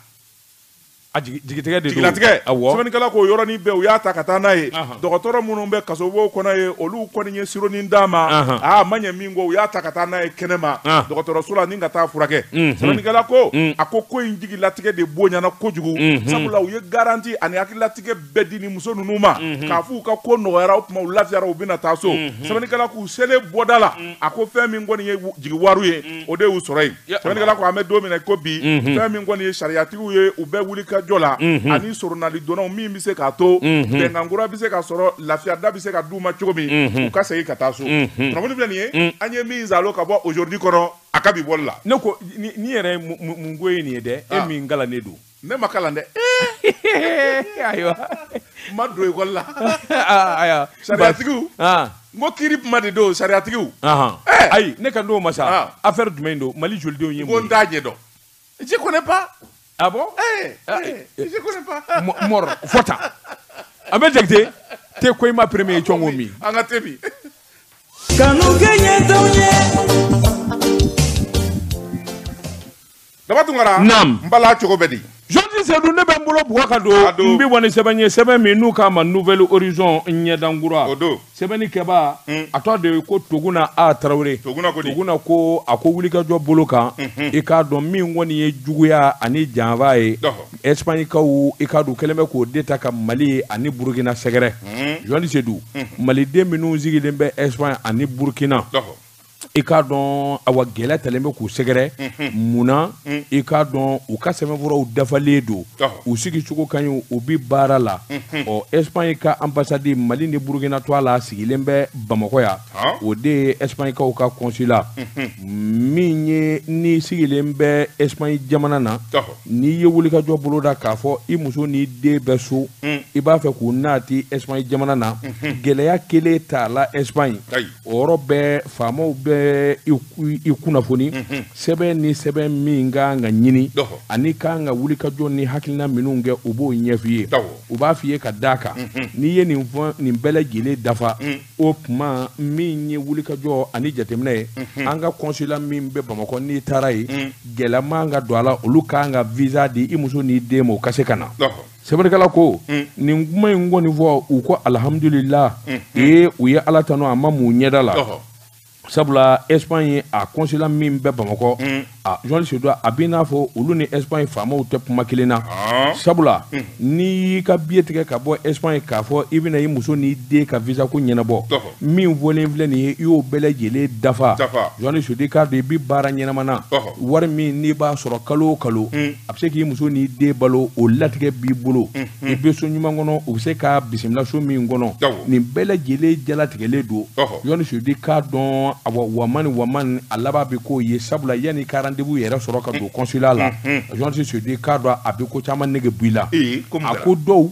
A jigitigɛ de don. Jigilatigɛ. Sɛbɛnnikɛla k'o yɔrɔnin bɛɛ u y'a ta ka taa n'a ye. Dɔgɔtɔrɔ minnu bɛ kasobow kɔnɔ ye olu kɔni ye sironin d'a ma. Aa ma ɲɛ min kɔ u y'a ta ka taa n'a ye kɛnɛma. Dɔgɔtɔrɔso la ni ka taa furakɛ. Sɛbɛnnikɛla ko a ko in jigilatigɛ de bonyana kojugu. Sabula u ye garantie ani hakililatigɛ bɛɛ di ni muso ninnu ma. K'a f'u ka ko nɔgɔyara o tuma u lafiyara u bɛna taa so. Sɛbɛnnikɛla k'u selen bɔda la. A ko fɛn min kɔni ye jigiwaru ye o de y'u sɔrɔ yen. Sɛbɛnnikɛla ko an bɛ don min na ko bi fɛn min kɔni ye sariyatigiw ye u bɛɛ wuli ka jɔ la ani soronali donnaw min bɛ se k'a to bɛnkankura bɛ se ka sɔrɔ lafiyada bɛ se ka d'u ma cogo min u ka segin ka taa so. Kunnafoni filɛ nin ye an ye min zalo ka bɔ aujourd'hui kɔnɔ a ka bi bɔli la. Ne ko ni yɛrɛ mun ko ye nin ye dɛ e min kalannen don. Ne ma kalan dɛ. Ayiwa. N ma don ekɔli la. Ayiwa. Sariyatigiw. N ko kiiri kuma de don sariyatigiw. Ayi ne ka n'o ma sa affaire jumɛn don Mali jolidenw ye mun ye. Ko n t'a ɲɛ dɔn. Je connais pas. Ah bon? Je connais pas. Mɔrɔ fɔ tan. An bɛ Jakite te ko i ma premier cɔngo min. An ka te min. Kanu kɛ ɲɛ t'anw ye. Daba Tunkara. Naam. N bala cogo bɛ di? Jɔnti Sedu ne bɛ n bolo bugɔ ka don n bɛ bɔ ni sɛbɛn ye sɛbɛn min n'u k'a ma Nouvelle Horizon ɲɛdankura. O don. Sɛbɛnni kɛbaa a tɔgɔ de ye ko Toguna A Tarawele. Toguna ko di? Toguna ko a ko wulikajɔ bolo kan. I k'a dɔn min kɔni ye juguya ani janfa ye. Espagne kaw i k'a dɔn kɛlen bɛ k'o de ta ka Mali ani Burukina sɛgɛrɛ. Jɔnti Sedu Maliden minnu sigilen bɛ Espagne ani Burukina. I k'a dɔn awa gɛlɛya talen bɛ k'u sɛgɛrɛ munna i k'a dɔn u ka sɛbɛnfuraw dafalen don u sigicogo ka ɲi u bi baara la ɔ Espagne ka ambassade Mali ni Burukina to a la sigilen bɛ Bamakɔ yan o de ye Espagne kaw ka consulat min ye ni sigilen bɛ Espagne jamana na n'i ye wulikajɔ boloda k'a fɔ i muso n'i den bɛ so i b'a fɛ k'u nati Espagne jamana na gɛlɛya kelen t'a la Espagne o yɔrɔ bɛɛ faamaw bɛ i kunnafoni sɛbɛn ni sɛbɛn min kan ka ɲini ani kan ka wulikajɔ ni hakilina minnu kɛ u b'o ɲɛf'i ye u b'a f'i ye ka d'a kan n'i ye nin bɛɛ lajɛlen dafa o tuma min ye wulikajɔ ani jateminɛ ye an ka consulat min bɛ Bamakɔ n'i taara yen gɛlɛya man ka don a la olu kan ka visa di i muso n'i den ma u ka se ka na. Sɛbɛnnikɛla ko nin kuma in kɔni fɔ u ko alihamudulila ee u ye Ala tanu a ma mun ɲɛda la. Sabula Espagne a consulat min bɛ Bamakɔ a Jɔnti Sedu a b'i n'a fɔ olu ni Espagne faamaw tɛ kuma kelen na sabula n'i y'i ka billet tigɛ ka bɔ Espagne k'a fɔ i bɛna i muso n'i den ka visa ko ɲɛnabɔ min fɔlen filɛ nin ye i y'o bɛɛ lajɛlen dafa Jɔnti Sedu k'a dɔn i bɛ baara ɲɛnama na wari min n'i b'a sɔrɔ kalo o kalo a bɛ se k'i muso n'i den balo o latigɛ b'i bolo i bɛ so ɲuman kɔnɔ u bɛ se ka bisimila so min kɔnɔ nin bɛɛ lajɛlen jalatigɛlen don Jɔnti Sedu k'a dɔn awa wamani wamani a laban bɛ k'o ye sabula yanni ka rendez-vous yɛrɛ sɔrɔ ka don consulat la Jɔnti Sedu k'a dɔn a bɛ ko caman nege bɔ i la a ko dɔw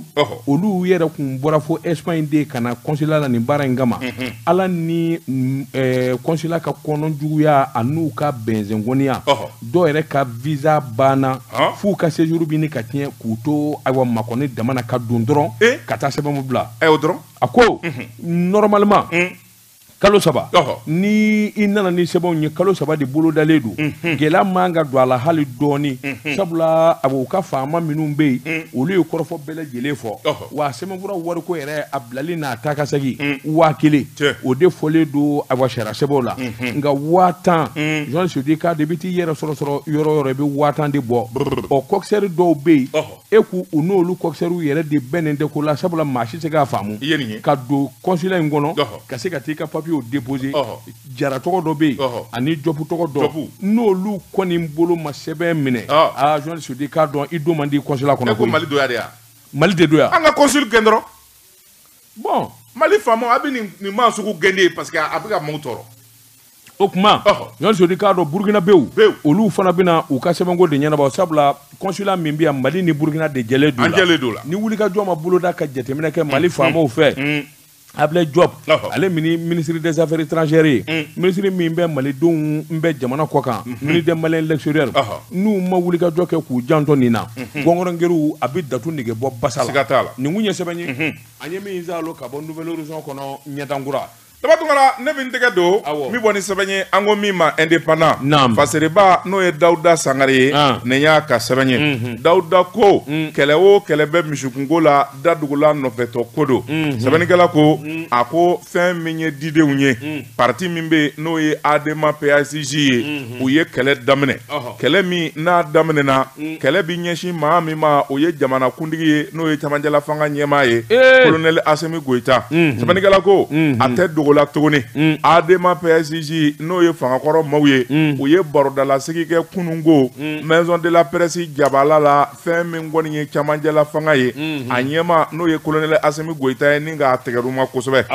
olu yɛrɛ kun bɔra fo Espagne de ka na consulat la nin baara in kama Ala ni consulat ka kɔnɔjuguya a n'u ka bɛnzɛnkɔniya dɔw yɛrɛ ka visa banna f'u ka séjour bɛ ɲini ka tiɲɛ k'u to ayiwa makɔni dama na ka don dɔrɔn ka taa sɛbɛnw bila a ko normalement kalo saba ni i nana ni sɛbɛnw ye kalo saba de bolodalen don gɛlɛya man ka don a la hali dɔɔni sabula a u ka faama minnu bɛ yen olu ye kɔrɔfɔ bɛɛ lajɛlen fɔ wa sɛbɛnfura wariko yɛrɛ a bilali n'a taa ka segin 1000 o de fɔlen don awa sariya sɛbɛnw la nka 10,000 Jɔnti Sedu k'a dɔn i bɛ t'i yɛrɛ sɔrɔ yɔrɔ o yɔrɔ i bɛ 10,000 de bɔ ɔ coxeur dɔw bɛ yen e k'u n'olu coxeurw yɛrɛ de bɛnnen tɛ ko la sabula maa si tɛ se k'a faamu ka don consulat in kɔnɔ ka se ka t'i ka papiyew déposer jara tɔgɔ dɔ bɛ yen ani jɔpu tɔgɔ dɔ n'olu kɔni bolo ma sɛbɛn minɛ aa Jɔnti Sedu k'a dɔn i don man di consulat kɔnɔ. E ko Mali don ya de ya? Mali de don ya. An ka consul gɛn dɔrɔn. Bon Mali faamaw a bɛ nin maa sugu gɛn de parce que a bɛ ka maaw tɔɔrɔ. O tuma Jɔnti Sedu k'a dɔn Burukinabew olu fana bɛna u ka sɛbɛnko de ɲɛnabɔ sabula consulat min bɛ yan Mali ni Burukina de jɛlen don la ni wulikajɔ ma boloda ka jateminɛ kɛ Mali faamaw fɛ. Ablaye Diop ale ministre des affaires étrangères ye ministre min bɛ malidenw bɛ jamana kɔ kan ministre des Maliens de l'extérieur n'u ma wulikajɔ kɛ k'u janto nin na gɔngɔrɔngeriw a bɛ datu nege bɔ basa la nin kun ye sɛbɛn ye an ye min zalo ka bɔ Nouvelle Horizon kɔnɔ ɲɛdankura. Daba Tunkara, ne bɛ n tɛgɛ don min bɔ ni sɛbɛn ye, an ko min ma Indépendant. Faseriba n'o ye Dawuda Sangare ye, nin y'a ka sɛbɛn ye. Dawuda ko kɛlɛ o kɛlɛ bɛ misikunko la, dadugula nɔfɛtɔ ko don. Sɛbɛnnikɛla ko a ko fɛn min ye didenw ye, parti min bɛ yen n'o ye ADEMA PASJ ye, u ye kɛlɛ daminɛ. Kɛlɛ min n'a daminɛna, kɛlɛ bɛ ɲɛsin maa min ma, o ye jamanakuntigi ye n'o ye camancɛla fanga ɲɛmaa ye, colonel Assimi Goïta. Sɛbɛnnikɛla ko a tɛ dogo la tuguni. ADEMA PASJ n'o ye fangakɔrɔ maaw ye, u ye barodalasigi kɛ kununko maison de la presse jabala la. Fɛn min kɔni ye camancɛla fanga ye, a ɲɛmaa n'o ye colonel Assimi Goïta ye, ni k'a tɛgɛr'u ma kosɛbɛ.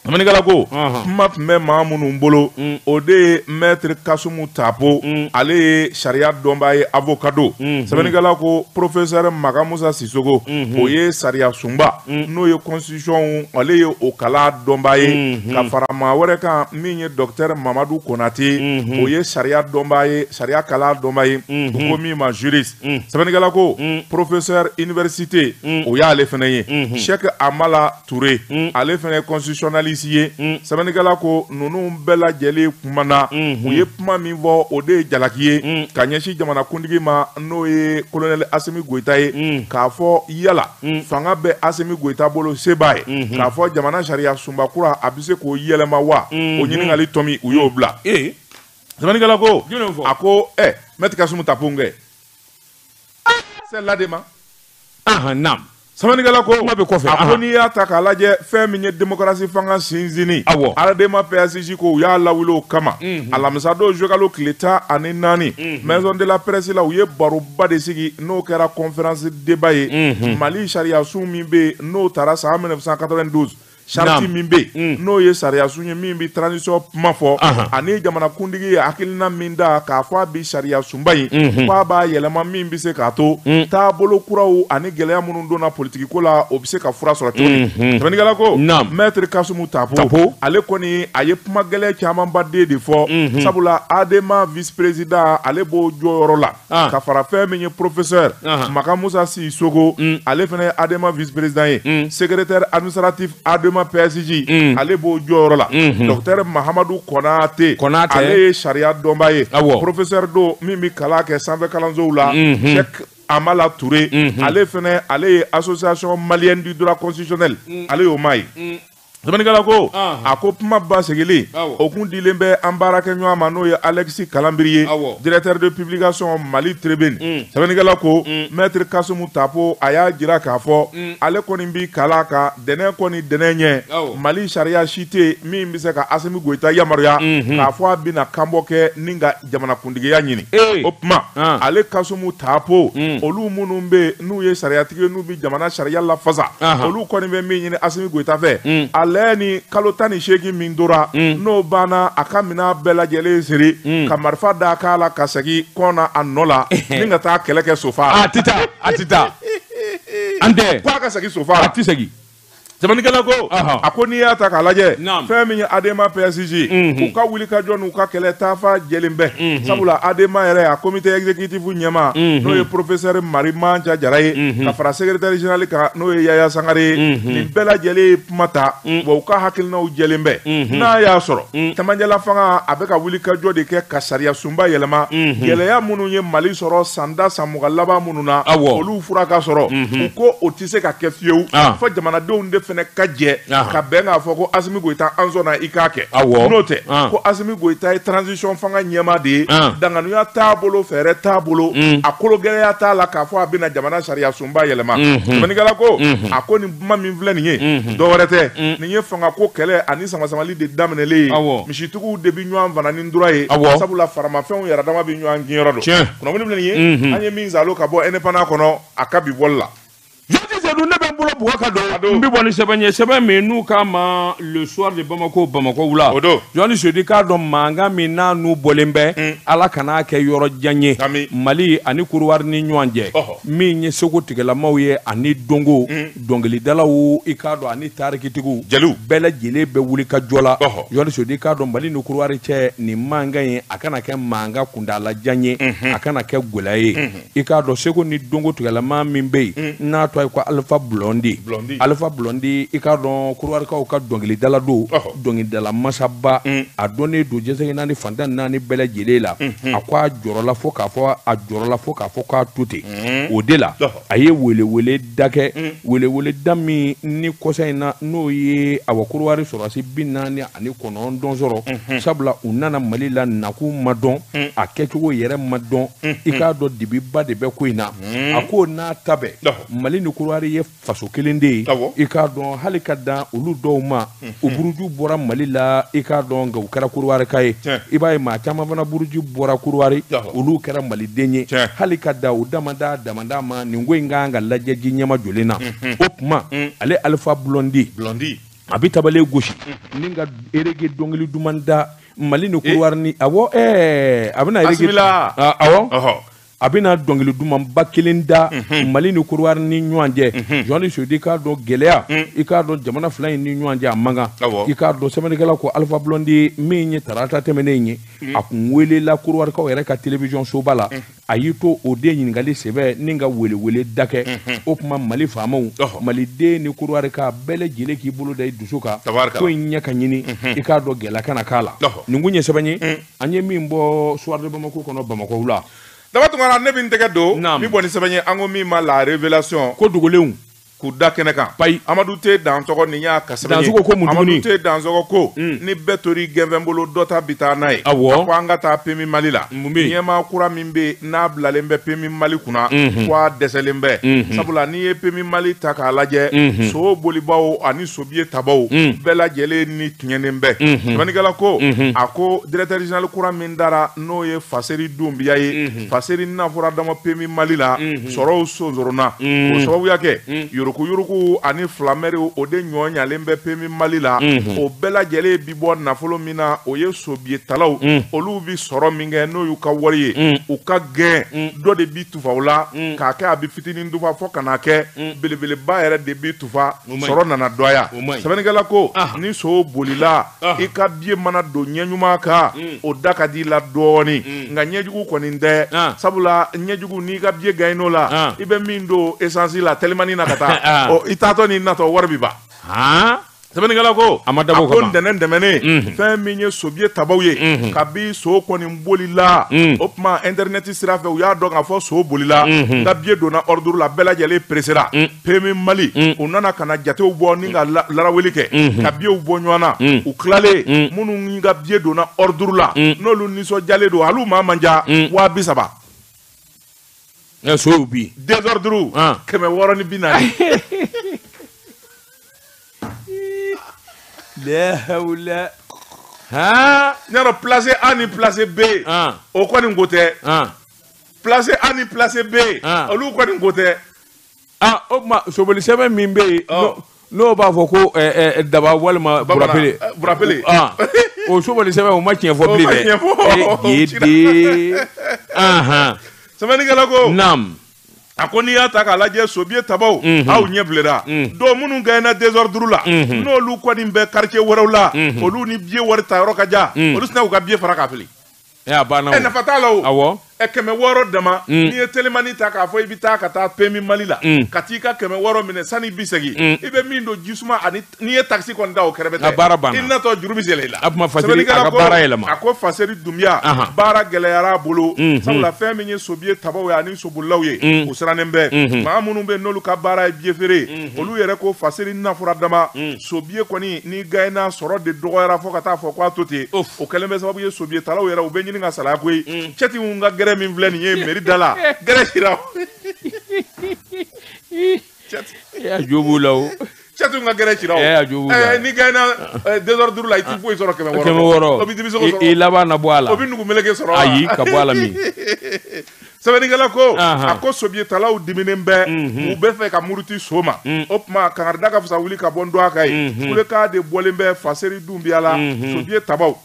Sɛbɛnnikɛla ko kuma tun bɛ maa minnu bolo, o de ye maître Kasumu Tapo, ale ye sariya dɔnbaa ye, avocat don. Sɛbɛnnikɛla ko professeur Makan Musa Sisoko, o ye sariya sunba n'o ye constitution, ale ye o kalan dɔnbaa ye. Ka fara maa wɛrɛ kan min ye docteur Mamadu Konate, o ye sariya dɔnbaa ye, sariya kalan dɔnbaa ye, u ko min ma juriste. Sɛbɛnnikɛla ko professeur université, o y'ale fana ye. Cheikh Amala Touré, ale fana ye constitutionnaliste ye. Sɛbɛnnikɛla ko ninnu bɛɛ lajɛlen kumana, u ye kuma min fɔ, o de ye jalaki ye ka ɲɛsin jamanakuntigi ma n'o ye colonel Assimi Goïta ye, k'a fɔ yala fanga bɛ Assimi Goïta bolo, se b'a ye, k'a fɔ jamana sariya sunba kura a bɛ se k'o yɛlɛma wa? O ɲininkali tɔmi u y'o bila. Sɛbɛnnikɛla ko a ko maître Kasumu Tapo kɛ c'est l'ADEMA. Naam. Sɛbɛnnikɛla ko a ko n'i y'a ta k'a lajɛ, fɛn min ye démocratie fanga sinsinni, ADEMA PASJ ko u y'a lawuli o kama. Alamisa don juillet kalo tile 14, maison de la presse la, u ye baroba de sigi, n'o kɛra conférence débat ye. Mali sariya sun min bɛ yen n'o taara san 1992, charte min bɛ yen n'o ye sariya sun ye min bɛ transition kuma fɔ, ani jamanakuntigi ye hakilina min da k'a fɔ a bɛ sariya sunba in k'a b'a yɛlɛma, min bɛ se k'a to taabolo kuraw ani gɛlɛya minnu donna politiki ko la, o bɛ se ka fura sɔrɔ cogo min. Sɛbɛnnikɛla ko maître Kasumu Tapo, ale kɔni a ye kuma gɛlɛn camanba de fɔ, sabula ADEMA vice président ale b'o jɔyɔrɔ la, ka fara fɛn min ye professeur Makan Musa Sisoko, ale fana ye ADEMA vice président ye, secrétaire administratif ADEMA PASJ, ale b'o jɔyɔrɔ la. Docteur Mahamadu Konate, ale ye sariya dɔnbaa ye, professeur don min bɛ kalan kɛ sanfɛ kalansow la. Cheikh Amala Touré, ale fana ale ye association malienne du droit constitutionnel, ale y'o maa ye. Sɛbɛnnikɛla ko a ko kuma basegili o kun dilen bɛ an baarakɛɲɔgɔn ma n'o ye Alexis Kalambiri ye, directeur de publication Mali Tribune. Sɛbɛnnikɛla ko maître Kasumu Tapo a y'a jira k'a fɔ ale kɔni bi kala kan dɛnɛ kɔni dɛnɛ ɲɛ, Mali sariya si tɛ min bɛ se ka Assimi Goïta yamaruya k'a fɔ a bɛna kanbɔ kɛ ni ka jamanakuntigiya ɲini. O tuma ale Kasumu Tapo, olu minnu bɛ n'u ye sariyatigi ye n'u bɛ jamana sariya lafasa, olu kɔni bɛ min ɲini Assimi Goïta fɛ, ale ni kalo 18 min tora n'o banna, a ka minɛn bɛɛ lajɛlen siri ka marifa da k'a la ka segin kɔn a nɔ la ni ka taa kɛlɛ kɛ sofa la. A tɛ taa, a tɛ taa. An tɛ. K'a ka segin sofa la. A tɛ segin. Sɛbɛnnikɛla ko a ko n'i y'a ta k'a lajɛ, fɛn min ye ADEMA PASJ, u ka wulikajɔ n'u ka kɛlɛ taafa jɛlen bɛ, sabula ADEMA yɛrɛ a comité exécutif ɲɛmaa n'o ye professeur Mari Manca Jara ye, ka fara secrétaire général kan n'o ye Yaya Sangare ye, nin bɛɛ lajɛlen ye kuma ta, wa u ka hakilinaw jɛlen bɛ. N'a y'a sɔrɔ camancɛla fanga a bɛ ka wulikajɔ de kɛ ka sariya sunba yɛlɛma, gɛlɛya minnu ye Mali sɔrɔ san 10 san 20 laban minnu na, olu fura ka sɔrɔ, u ko o tɛ se ka kɛ fiyewu fo jamanadenw de fana ka jɛ ka bɛn k'a fɔ ko Assimi Goïta an sɔnna i k'a kɛ. N'o tɛ ko Assimi Goïta ye transition fanga ɲɛmaa de ye, danganuya t'a bolo, fɛɛrɛ t'a bolo, a kologɛlɛya t'a la k'a fɔ a bɛna jamana sariya sunba yɛlɛma. Sɛbɛnnikɛla ko a ko nin kuma min filɛ nin ye, dɔwɛrɛ tɛ, nin ye fangako kɛlɛ ani samasamali de daminɛlen ye. Misitigiw de bɛ ɲɔgɔn fana ni dura ye, sabula faramafɛnw yɛrɛ dama bɛ ɲɔgɔn gɛnyɔrɔ don. Kunnafoni filɛ nin ye, an ye min zalo ka bɔ Indépendant kɔnɔ, a ka bi bɔli la. Ne bɛ n bolo bugɔ ka don, n bɛ bɔ ni sɛbɛn ye, sɛbɛn min n'u k'a ma Le Soir de Bamako, Bamakɔ wula. Jɔnni Sodi k'a dɔn mankan min n'a n'u bɔlen bɛ, Ala kan'a kɛ yɔrɔ jan ye Mali ani Korowari ni ɲɔgɔn cɛ, min ye seko tigɛlamaw ye ani donko dɔnkilidalaw, i k'a dɔn ani tarikitigiw, jeliw bɛɛ lajɛlen bɛ wuli ka jɔ la. Jɔnni Sodi k'a dɔn Mali ni Korowari cɛ nin mankan in, a kana kɛ mankan kuntaala jan ye, a kana kɛ gɛlɛya ye. I k'a dɔn seko ni donko tigɛlama min bɛ yen n'a tɔgɔ ye ko Alpha Blondy. Blondy. Alpha Blondy i k'a dɔn Kɔdiwarikaw ka dɔnkilidala don, dɔnkilidala masaba, a dɔnnen don diɲɛ naani fantan naani bɛɛ lajɛlen la. A ko a jɔrɔla fo k'a fɔ a jɔrɔla fo k'a fɔ k'a to ten. O de la a ye welewele da kɛ, welewele da min ni kɔsa in na n'o ye awa Kɔdiwari sɔrɔdasi 49 sɔrɔ, sabula u nana Mali la nakun ma dɔn, a kɛcogo yɛrɛ ma dɔn. I k'a dɔn dibiba de bɛ ko in na. A ko n'a ta bɛɛ Mali ni Kɔdiwari ye faso kelen de ye. I k'a dɔn hali ka dan olu dɔw ma, u buruju bɔra Mali la, i k'a dɔn nka u kɛra Kɔdiwarika ye. I b'a ye maa caman fana buruju bɔra Kɔdiwari, olu kɛra maliden ye. Hali ka dan u damada damada ma, nin ko in kan ka lajɛ ji ɲɛma jɔlen na. O tuma ale Alpha Blondy a bɛ tabale gosi ni ka erege dɔnkili duman da Mali ni Kɔdiwari ni awɔ a bɛna erege awɔ a bɛna dɔnkili dumanba kelen da Mali ni Kɔdiwari ni ɲɔgɔn cɛ. Jɔnni Sodi k'a dɔn gɛlɛya, i k'a dɔn jamana fila in ni ɲɔgɔn cɛ a man kan. I k'a dɔn sɛbɛnnikɛla ko Alpha Blondy min ye tarata tɛmɛnen ye, a kun welela Kɔdiwarikaw yɛrɛ ka télévision soba la. A y'i to o den ɲininkali sɛbɛ ni ka welewele da kɛ. O tuma Mali faamaw, maliden ni Kɔdiwarika bɛɛ lajɛlen k'i bolo da i dusu kan, ko in ɲɛ ka ɲini, i k'a dɔn gɛlɛya kana k'a la. Nin kun ye sɛbɛn ye an ye min bɔ Soir de Bamako kɔnɔ Bamakɔ la. Daba Tunkara, ne bɛ n tɛgɛ don min bɔ ni sɛbɛn ye, an ko min ma la révélation, ko dogolenw k'u da kɛnɛ kan. Payi Amadu T Dansɔgɔ nin y'a ka sɛbɛn ye. Dansɔgɔ ko mun tuguni? Amadu T Dansɔgɔ ko ni bɛɛ tor'i gɛnfɛn bolo, dɔ ta bi taa n'a ye. Awɔ. A ko an ka taa PMU Mali la. Mun bɛ yen? Ɲɛmaa kura min bɛ yen n'a bilalen bɛ PMU Mali kunna, ko a dɛsɛlen bɛ. Sabula n'i ye PMU Mali ta k'a lajɛ, so bolibaw ani sobiye tabaw bɛɛ lajɛlen ni tiɲɛnen bɛ. Sɛbɛnnikɛla ko a ko directeur général kura min dara n'o ye Faseri Dunbiya ye, Faseri n'a fɔra dama PMU Mali la, sɔrɔw sonsoronna. O sababuya kɛ yuruguyurugu ani filamɛriw o de ɲɔ ɲalen bɛ PMU Mali la. O bɛɛ lajɛlen bi bɔ nafolo min na, o ye sobiyetalaw, olu bi sɔrɔ min kɛ n'o y'u ka wari ye, u ka gɛn dɔ de bi tufa o la k'a kɛ a bi fitinin tufa fo ka n'a kɛ belebeleba yɛrɛ de bi tufa, sɔrɔ nana dɔgɔya. Sɛbɛnnikɛla ko ni so bolila, i ka biye mana don ɲɛ ɲuman kan, o da ka di i la dɔɔnin, nka ɲɛjugu kɔni tɛ. Sabula ɲɛjugu n'i ka biye gagn'o la, i bɛ min don essence la telimani na ka taa, i taatɔ ni natɔ wari bi ban. Sɛbɛnnikɛla ko a ma dabɔ o ko kama. Ntɛnɛn tɛmɛnen, fɛn min ye sobiye tabaw ye, kabi so kɔni bolila, o tuma internet sira fɛ u y'a dɔn k'a fɔ so bolila, nka biye donna ordre la, bɛɛ lajɛlen presera. PMU Mali u nana ka na jatew bɔ ni ka laraweli kɛ ka biyew bɔ ɲɔgɔn na. U tilalen, minnu ka biye donna ordre la, n'olu nisɔndiyalen don, hali u maa man ca 30,000. So y'u bi désordre 640. Lehawula. Ha? N y'a dɔn place A ni place B, o kɔni ko tɛ. Place A ni place B, olu kɔni ko tɛ. O tuma soboli sɛbɛn min bɛ yen, n'o b'a fɔ ko daba walima burapele. Burapele. O soboli sɛbɛn o ma tiɲɛ fɔ bilen dɛ. O ma tiɲɛ fɔ. Yeden. Sɛbɛnnikɛla ko. Naam. A ko n'i y'a ta k'a lajɛ sobiye tabaw, aw ɲɛ bilenna. Dɔw minnu gagné désordre la, n'olu kɔni bɛ quartier wɛrɛw la, olu ni biye wari ta yɔrɔ ka jan, olu sina k'u ka biye fara k'a fili. A banna o. Nafa t'a la o. Awɔ. 600 dama, n'i ye telimani ta k'a fɔ i bɛ taa ka taa PMU Mali la, ka t'i ka 600 minɛ sanni i bi segin, i bɛ min don jisuma ani n'i ye taxi kɔni da o kɛrɛfɛ tɛ. A baara banna. I natɔ juru bɛ yɛlɛ i la. A tuma Faseri a ka baara yɛlɛma. A ko Faseri Dunbiya baara gɛlɛyara a bolo, sabula fɛn min ye sobiye tabaw ye ani sobolilaw ye, u sirannen bɛ. Maa minnu bɛ n'olu ka baara ye biye feere, olu yɛrɛ ko Faseri nafura dama, sobiye kɔni ni gagné sɔrɔ de dɔgɔyara fo ka taa fɔ k'a to ten. O kɛlen bɛ sababu ye sobiye talaw yɛrɛ u bɛ ɲini ka salaya koyi. Cɛtigiw ka gɛrɛ min filɛ nin ye mairie da la, gɛrɛ sira. A jo b'u la o. Cɛtigiw ka gɛrɛ cira o. A jo b'u la. N'i gagné désordre la, i ti foyi sɔrɔ 600. 600. O bɛ dibisogo sɔrɔ. I laban na bɔ a la. O bɛ nugumeleke sɔrɔ. Ayi, ka bɔ a la min. Sɛbɛnnikɛla ko a ko sobiyetalaw diminen bɛ, u bɛ fɛ ka muruti so ma. O tuma kangarida ka fisa wuli ka bɔ n dɔgɔ kan ye. Kulekan de bɔlen bɛ Faseri Dunbiya la, sobiye tabaw.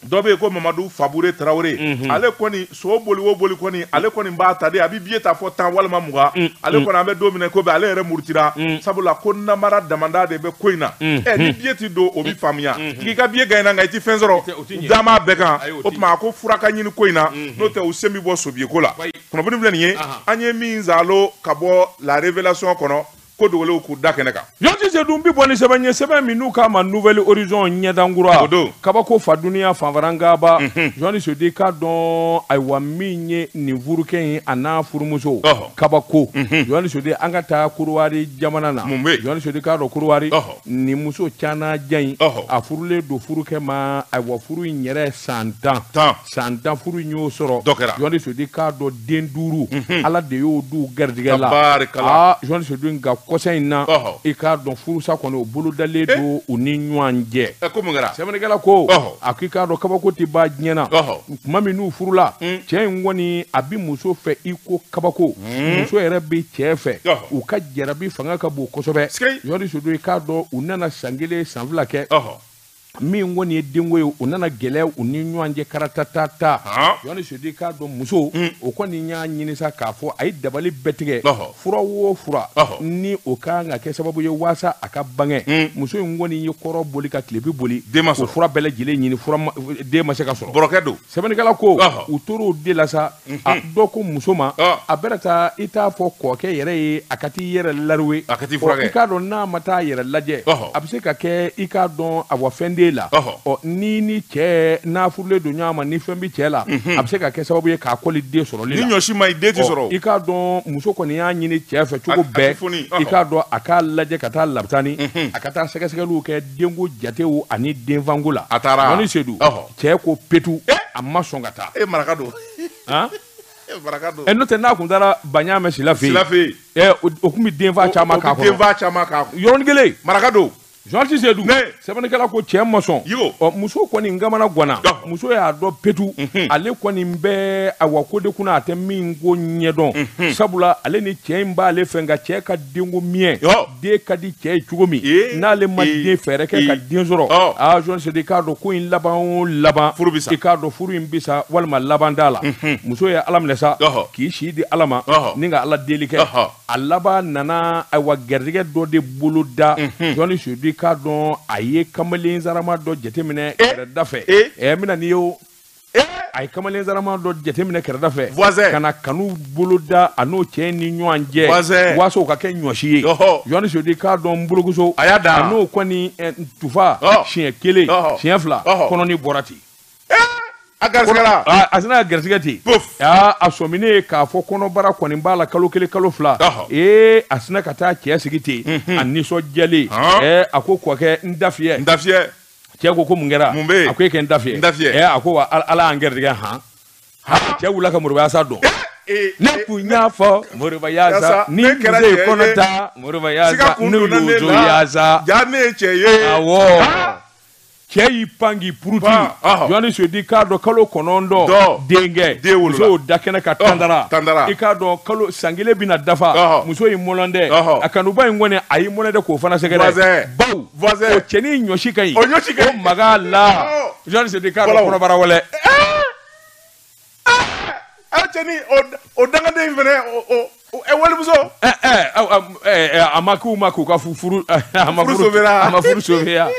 Dɔ bɛ yen ko Mamadu Fabure Tarawele, ale kɔni so boli o boli kɔni, ale kɔni b'a ta de, a bɛ biye ta fɔ 10 walima 20. Ale kɔni an bɛ don min na ko bi ale yɛrɛ murutira, sabula ko namara damanda de bɛ ko in na. Ni biye ti don o bɛ faamuya, k'i ka biye gagné nka i ti fɛn sɔrɔ, da m'a bɛɛ kan. O tuma a ko fura ka ɲini ko in na, n'o tɛ u sen bɛ bɔ sobiyeko la. Kunnafoni filɛ nin ye, an ye min zalo ka bɔ la révélation kɔnɔ. Ko dogolenw k'u da kɛnɛ kan. Jɔnti Seydou bi bɔ ni sɛbɛn ye, sɛbɛn min n'u k'a ma Nouvel Horizon ɲɛdankura. O don. Kabako fa duniya fanfarangaba. Jɔnti Seydou k'a dɔn ayiwa min ye nin furukɛ in a n'a furumuso. Kabako. Jɔnti Seydou an ka taa Korowari jamana na. Mun bɛ yen? Jɔnti Seydou k'a dɔn Korowari. Nin muso canajan in. A furulen don furukɛ ma ayiwa furu in yɛrɛ san 10. San 10 furu in y'o sɔrɔ. Dɔ kɛra. Jɔnti Seydou k'a dɔn den 5. Ala de y'o d'u garijɛgɛ la. Tabarikala. Aa Jɔnti Seydou nka kɔsa in na i k'a dɔn furusa kɔni o bolodalen don u ni ɲɔgɔn cɛ. Ko mun kɛra? Sɛbɛnnikɛla ko a k'i k'a dɔn kabako tɛ ban diɲɛ na. Tuma min n'u furula cɛ in kɔni a bɛ muso fɛ i ko kabako. Muso yɛrɛ bɛ cɛ fɛ. U ka jarabi fanga ka bon kosɛbɛ. Jɔnti Seydou i k'a dɔn u nana san 1 san 2 kɛ. Min kɔni ye denko ye u nana gɛlɛya u ni ɲɔgɔn cɛ karatatata. Jɔnti Seydou k'a dɔn muso o kɔni y'a ɲini sa k'a fɔ a ye dabali bɛɛ tigɛ. Fura o fura ni o kan ka kɛ sababu ye waasa a ka bange. Muso in kɔni ye kɔrɔ boli ka tilebi boli. Den ma sɔrɔ. O fura bɛɛ lajɛlen ɲini fura den ma se ka sɔrɔ. Bɔrɔkɛ don. Sɛbɛnnikɛla ko u tor'o de la sa. A dɔ ko muso ma a bɛna taa i t'a fɔ kɔkɛ yɛrɛ ye a ka t'i yɛrɛ laruwe. A ka t'i furakɛ. I k'a dɔn n'a ma taa yɛrɛ lajɛ. A bɛ se ka kɛ i k'a dɔn awa fɛn den la. Ɔ ni cɛ n'a furulen don ɲɔgɔn ma ni fɛn bɛ cɛ la a bɛ se ka kɛ sababu ye k'a kɔli den sɔrɔli la. Ni ɲɔsi ma ɲi den tɛ sɔrɔ. I k'a dɔn muso kɔni y'a ɲini cɛ fɛ cogo bɛɛ. I k'a dɔn a k'a lajɛ ka taa labitani a ka taa sɛgɛsɛgɛliw kɛ denko jatew ani denfanko la. A taara. Jɔnni Seydou cɛ ko petu a ma sɔn ka taa. E maraka don. Han? E maraka don. N'o tɛ n'a kun taara Baɲamɛ Sila fɛ yen. Sila fɛ yen. O kun bɛ denfa caman k'a kɔnɔ. O bɛ denfa caman k'a kɔnɔ. Yɔrɔnin kelen. Maraka don. Jɔnti Seydou sɛbɛnnikɛla ko cɛ ma sɔn. Ɔ muso kɔni kamana ganna. Muso y'a dɔn petu. Ale kɔni bɛ awa ko de kunna a tɛ min ko ɲɛdɔn. Sabula ale ni cɛ in b'ale fɛ nka cɛ ka denko miɲɛ. Den ka di cɛ ye cogo min. N'ale ma den fɛɛrɛ kɛ ka den sɔrɔ. Aa Jɔnti Seydou i k'a dɔn ko in laban o laban. Furu bɛ sa. I k'a dɔn furu in bɛ sa walima laban t'a la. Muso ye Ala minɛ sa. K'i si di Ala ma. Ni ka Ala deli kɛ. A laban nana ayiwa garijɛgɛ dɔ de bolo da. Jɔnti Seydou k'a dɔn a ye kamalen zarama dɔ jateminɛ kɛrɛda fɛ. N bɛna n'i ye o. A ye kamalen zarama dɔ jateminɛ kɛrɛda fɛ. Voisin. Ka na kanu bolo da a n'o cɛ ni ɲɔgɔn cɛ. Voisin. Waasa o ka kɛ ɲɔsi ye. Jɔnti Seydou k'a dɔn n bolokoso. A y'a da. A n'o kɔni tufa. Siɲɛ 1. Siɲɛ 2. Kɔnɔni bɔra ten. A garisɛgɛra. A sina ka garisɛgɛ ten. A sɔminen k'a fɔ kɔnɔbara kɔni b'a la kalo 1 kalo 2. Ee a sina ka taa cɛ sigi ten. A nisɔndiyalen. A ko kɔkɛ n da fiyɛ. N da fiyɛ. Cɛ ko ko mun kɛra? Mun bɛ yen? A ko e kɛ n da fiyɛ. N da fiyɛ. A ko wa Ala y'an garisɛgɛ han. Cɛ wulila ka Moriba Yasa dɔn. Ne kun y'a fɔ Moriba Yasa ni muso ye kɔnɔ ta Moriba Yasa n'u y'o Yasa. Ja ne ye cɛ ye. Awɔ. Cɛ y'i pan k'i puruti. Jɔnni Seydou k'a dɔn kalo 9 denkɛ. Muso y'o da kɛnɛ ka tandara. I k'a dɔn kalo san 1 bɛna dafa. Muso y'i mɔlɔn dɛ. A kanuba in kɔni a y'i mɔlɔn dɛ k'o fana sɛgɛrɛ. Baw. O cɛnin ɲɔsi ka ɲi. O ɲɔsi ka ɲi. O maga la. Jɔnni Seydou k'a dɔn kɔnɔbara wɛlɛ. A cɛnin o dangaden in fɛnɛ o walimuso. A ma k'u ma k'u ka furu a ma furu sauver.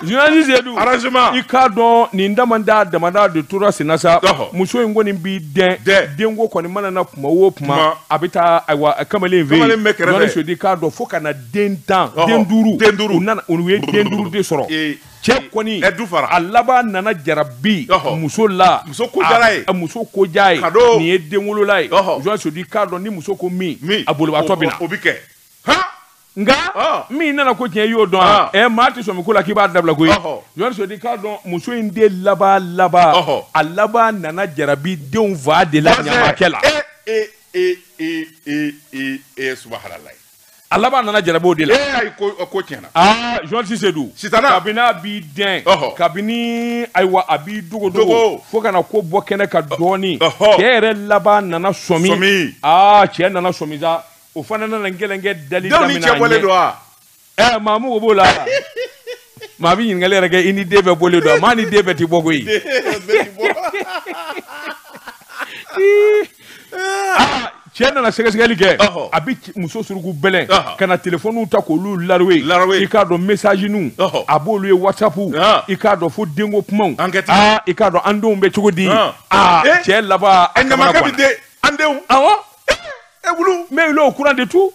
Journaliste Seydou, arrangement. I k'a dɔn nin damada de tora senna sa. Muso in kɔni b'i dɛn. Denko kɔni mana na kuma o kuma a bɛ taa ayiwa kamalen fɛ yen. Jɔnni Seydou k'a dɔn fo ka na den 10 den 5. Den 5. U nana u ye den 5 de sɔrɔ. Cɛ kɔni a laban nana jarabi muso la. Muso ko diyara ye. Muso ko diya ye. Nin ye denwolola ye. Jɔnni Seydou k'a dɔn ni muso ko min. A bolibaatɔ bɛ na. O bɛ kɛ. Nka min nana ko tiɲɛ i y'o dɔn ɛ maa tɛ sɔmi ko la k'i b'a dabila koyi. Jɔnni Seydou k'a dɔn muso in de laban a laban nana jarabi denw fa de la ɲamakɛ la. Subahalayi. A laban nana jarabi o de la. Ayi ko tiɲɛna. Aa Jɔnni Seydou. Sitana. Kabini a b'i dɛn. Kabini ayiwa a b'i dogo fo ka na ko bɔ kɛnɛ kan dɔɔni. Cɛ yɛrɛ laban nana sɔmi. Aa cɛ nana sɔmi sa. O fana nana gɛlɛnkɛ dali daminɛ. Denw ni cɛ bɔlen don wa? Maa mugu b'o la. Maa bɛ ɲininkali yɛrɛ kɛ i ni den bɛɛ bɔlen don wa? Maa ni den bɛɛ ti bɔ koyi. Cɛ nana sɛgɛsɛgɛli kɛ. A bɛ muso suruku bɛlɛn. Ka na telefɔniw ta k'olu laruwe. I k'a dɔn message-niw. A b'olu ye WhatsApp. I k'a dɔn fo denko kumaw. Enquête. I k'a dɔn an denw bɛ cogo di? Cɛ laban. Ɲamakɛ bɛ den an denw. Awɔ. Wulu. Mais il est au courant de tout.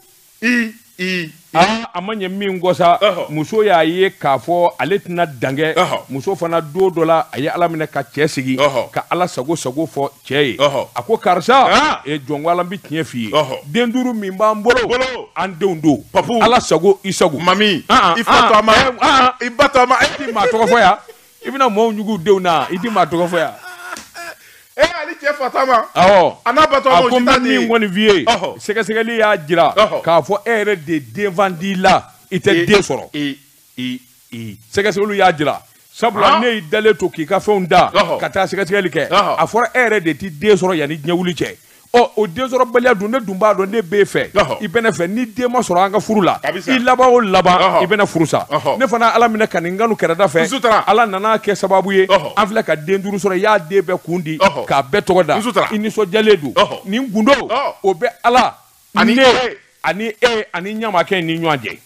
A ma ɲɛ min kɔ sa, muso y'a ye k'a fɔ ale tɛna dankɛ. Muso fana don dɔ la, a ye Ala minɛ ka cɛ sigi ka Ala sago sago fɔ cɛ ye. A ko karisa, e jɔn ko Ala bɛ tiɲɛ f'i ye, den duuru min b'an bolo, an denw don. Ala sago i sago. Mami, i fa to a ma, i ba to a ma. E ti maa tɔgɔ fɔ yan, i bɛna mɔɔw ɲugu denw na, i ti maa tɔgɔ fɔ yan. Ale cɛ fa ma. Awɔ. A n'a ba tɔgɔ ma. A ko n bɛ min kɔni f'i ye, sɛgɛsɛgɛli y'a jira k'a fɔ e yɛrɛ de denfan t'i la, i tɛ den sɔrɔ. Sɛgɛsɛgɛliw y'a jira. Sabula ne y'i dalen to k'i ka fɛnw da ka taa sɛgɛsɛgɛli kɛ, a fɔra e yɛrɛ de t'i den sɔrɔ yanni diɲɛ wuli cɛ. Ɔ o den sɔrɔbaliya dun, ne dun b'a dɔn ne b'e fɛ, i bɛ ne fɛ, ni den ma sɔrɔ an ka furu la, i laban o laban i bɛna furu sa. Ne fana Ala minɛ ka nin kanu kɛrɛda fɛ, Ala nana kɛ sababu ye, an filɛ ka den duuru sɔrɔ, i y'a den bɛɛ kun di k'a bɛɛ tɔgɔ da, i nisɔndiyalen don. Nin gundo o bɛ Ala ne ani e ani ɲamakɛ ni ɲɔgɔn cɛ,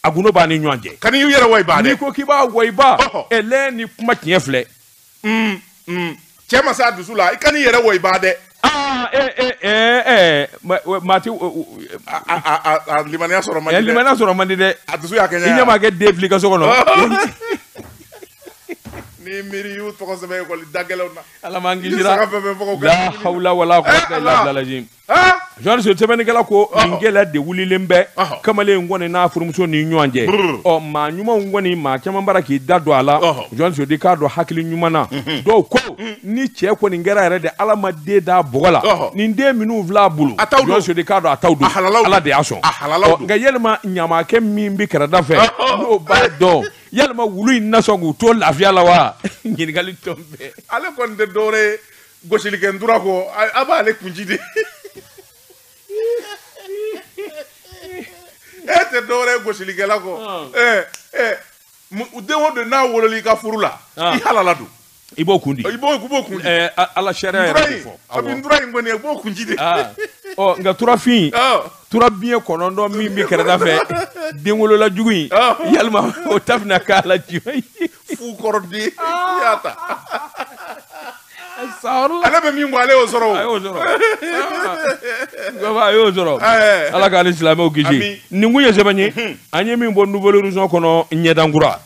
a gundo b'a ni ɲɔgɔn cɛ. Kan'i yɛrɛ wayiba dɛ. N'i ko k'i b'a wayiba, lɛ ni kuma tiɲɛ filɛ. Cɛ ma s'a dusu la, i kan'i yɛrɛ wayiba dɛ. Maa ti a limaniya sɔrɔ man di dɛ. Limaniya sɔrɔ man di dɛ. A dusu y'a kɛ. I ɲɛ b'a kɛ den fili ka so kɔnɔ. Ni miiri y'u tɔgɔ sɛbɛn ekɔli da gɛlɛnw na. Ala m'an kisira. La hawla wala quwwata illa billah. Jean sɛbɛnnikɛla ko nin gɛlɛya de wulilen bɛ kamalen in kɔni n'a furumuso ni ɲɔgɔn cɛ. Ɔ maa ɲumanw kɔni, maa caman bara k'i da don a la. Jean Sodi k'a dɔn hakili ɲuman na. Dɔw ko ni cɛ kɔni kɛra yɛrɛ de Ala ma den d'a bɔgɔ la, nin den minnu filɛ a bolo, Jean Sodi k'a dɔn a t'aw don, Ala de y'a sɔn. Nka yɛlɛma ɲamakɛ min bɛ kɛrɛda fɛ, n'o b'a dɔn, yɛlɛma wulu in na sɔn k'u to lafiya la wa? Ɲininkali tɔn bɛɛ. Ale kɔni tɛ dɔwɛrɛ ye gosilikɛ ntura kɔ, a b'ale kunji de. E tɛ dɔwɛrɛ ye gosilikɛla kɔ. Den o den n'a wolol'i ka furu la, i halala don. I b'o kun di. I b'o kun di. Ala sariya yɛrɛ de fɔ. A bɛ ntura in kɔni, i b'o kun ji de. Ɔ nka turafin, tura biɲɛ 9 min bɛ kɛrɛda fɛ, denwolola jugu in, yalima o ta bɛna k'a la jumɛn ye? Fu kɔrɔ den, i y'a ta. Ale bɛ min kɔ, ale y'o sɔrɔ o. A y'o sɔrɔ. A y'o sɔrɔ. Ala k'ale silamɛw kisi. Nin kun ye sɛbɛn ye, an ye min bɔ Nouvel Horizon kɔnɔ, ɲɛdankura.